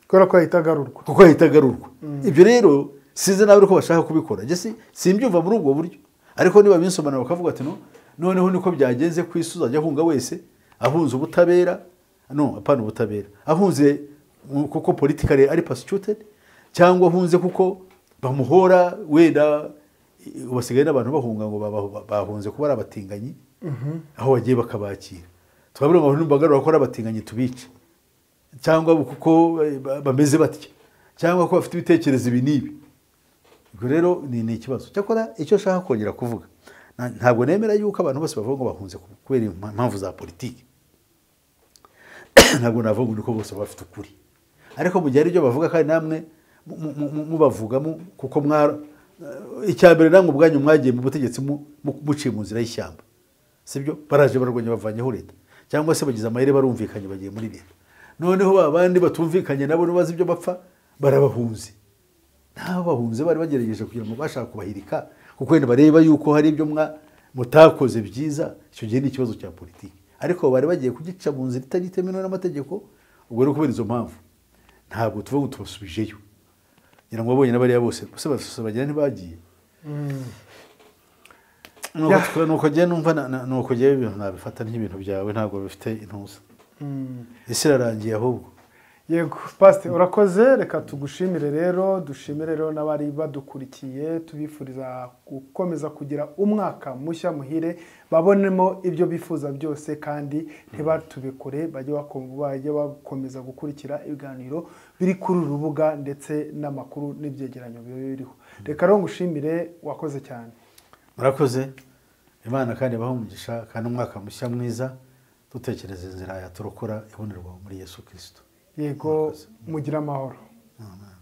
kubera ko ahita agarurwa. Kuko ahita agarurwa. Ibyo rero sinzi nawe uko bashaka kubikora. Njye simbyumva muri ubwo buryo. Ariko niba binsomana bakavuga ati no, noneho niko byagenze ku isi, uzajya ahunga wese ahunze ubutabera, no apana ubutabera, ahunze kuko politically ari persecuted, cyangwa ahunze kuko bamuhora, wenda basigaye n'abantu bahunga ngo bahunze kuba ari abatinganyi, aho bagiye bakabakira. Twabura abantu bagarura ko ari abatinganyi tubice, cyangwa kuko bameze batya, cyangwa ko bafite ibitekerezo ibi n'ibi. Ubwo rero ni ikibazo. Cyakora icyo nshaka kongera kuvuga, ntabwo nemera yuko abantu bose bavuga ngo bahunze kubera impamvu za politiki. Ntabwo navuga ngo niko bose bafite ukuri. Ariko mu gihe ari byo bavuga kandi namwe mubavugamo, kuko icya mbere namwe ubwanyu mwagiye mu butegetsi muciye mu nzira y'ishyamba, sibyo? Baraje bararwanya bavanyeho leta, cyangwa se bagize amahirwe barumvikanye bagiye muri leta. Noneho abandi batumvikanye nabo ntibazi ibyo bapfa, barabahunze. Nabo bahunze bari bagerageje kugira ngo bashaka kubahirika, kuko wenda bareba yuko hari ibyo mutakoze byiza. Icyo gihe ni ikibazo cya politiki, ariko bari bagiye kugica mu nzira itagitemewe n'amategeko. Ubwo rero kubera izo mpamvu ntabwo tuvuga ngo tubasubijeyo. Ngira ngo babonye n'abariya bose bose bagira ntibagiye. Nuko njye numva nuko njye ibintu nabifata nk'ibintu byawe, ntabwo bifite intuza. Isi irarangiye ahubwo. Yego Pastor, urakoze. Reka tugushimire rero, dushimire rero n'abari badukurikiye, tubifuriza gukomeza kugira umwaka mushya muhire, babonemo ibyo bifuza byose kandi ntibatubikore, bajye bakomeza gukurikira ibiganiro biri kuri uru rubuga ndetse n'amakuru n'ibyegeranyo biriho. Reka rero ngushimire, wakoze cyane. Murakoze. Imana kandi ibahe umugisha, kandi umwaka mushya mwiza, dutekereze inzira yaturokora ibonerwa muri Yesu Kristo. Yego, mugira amahoro. Amen.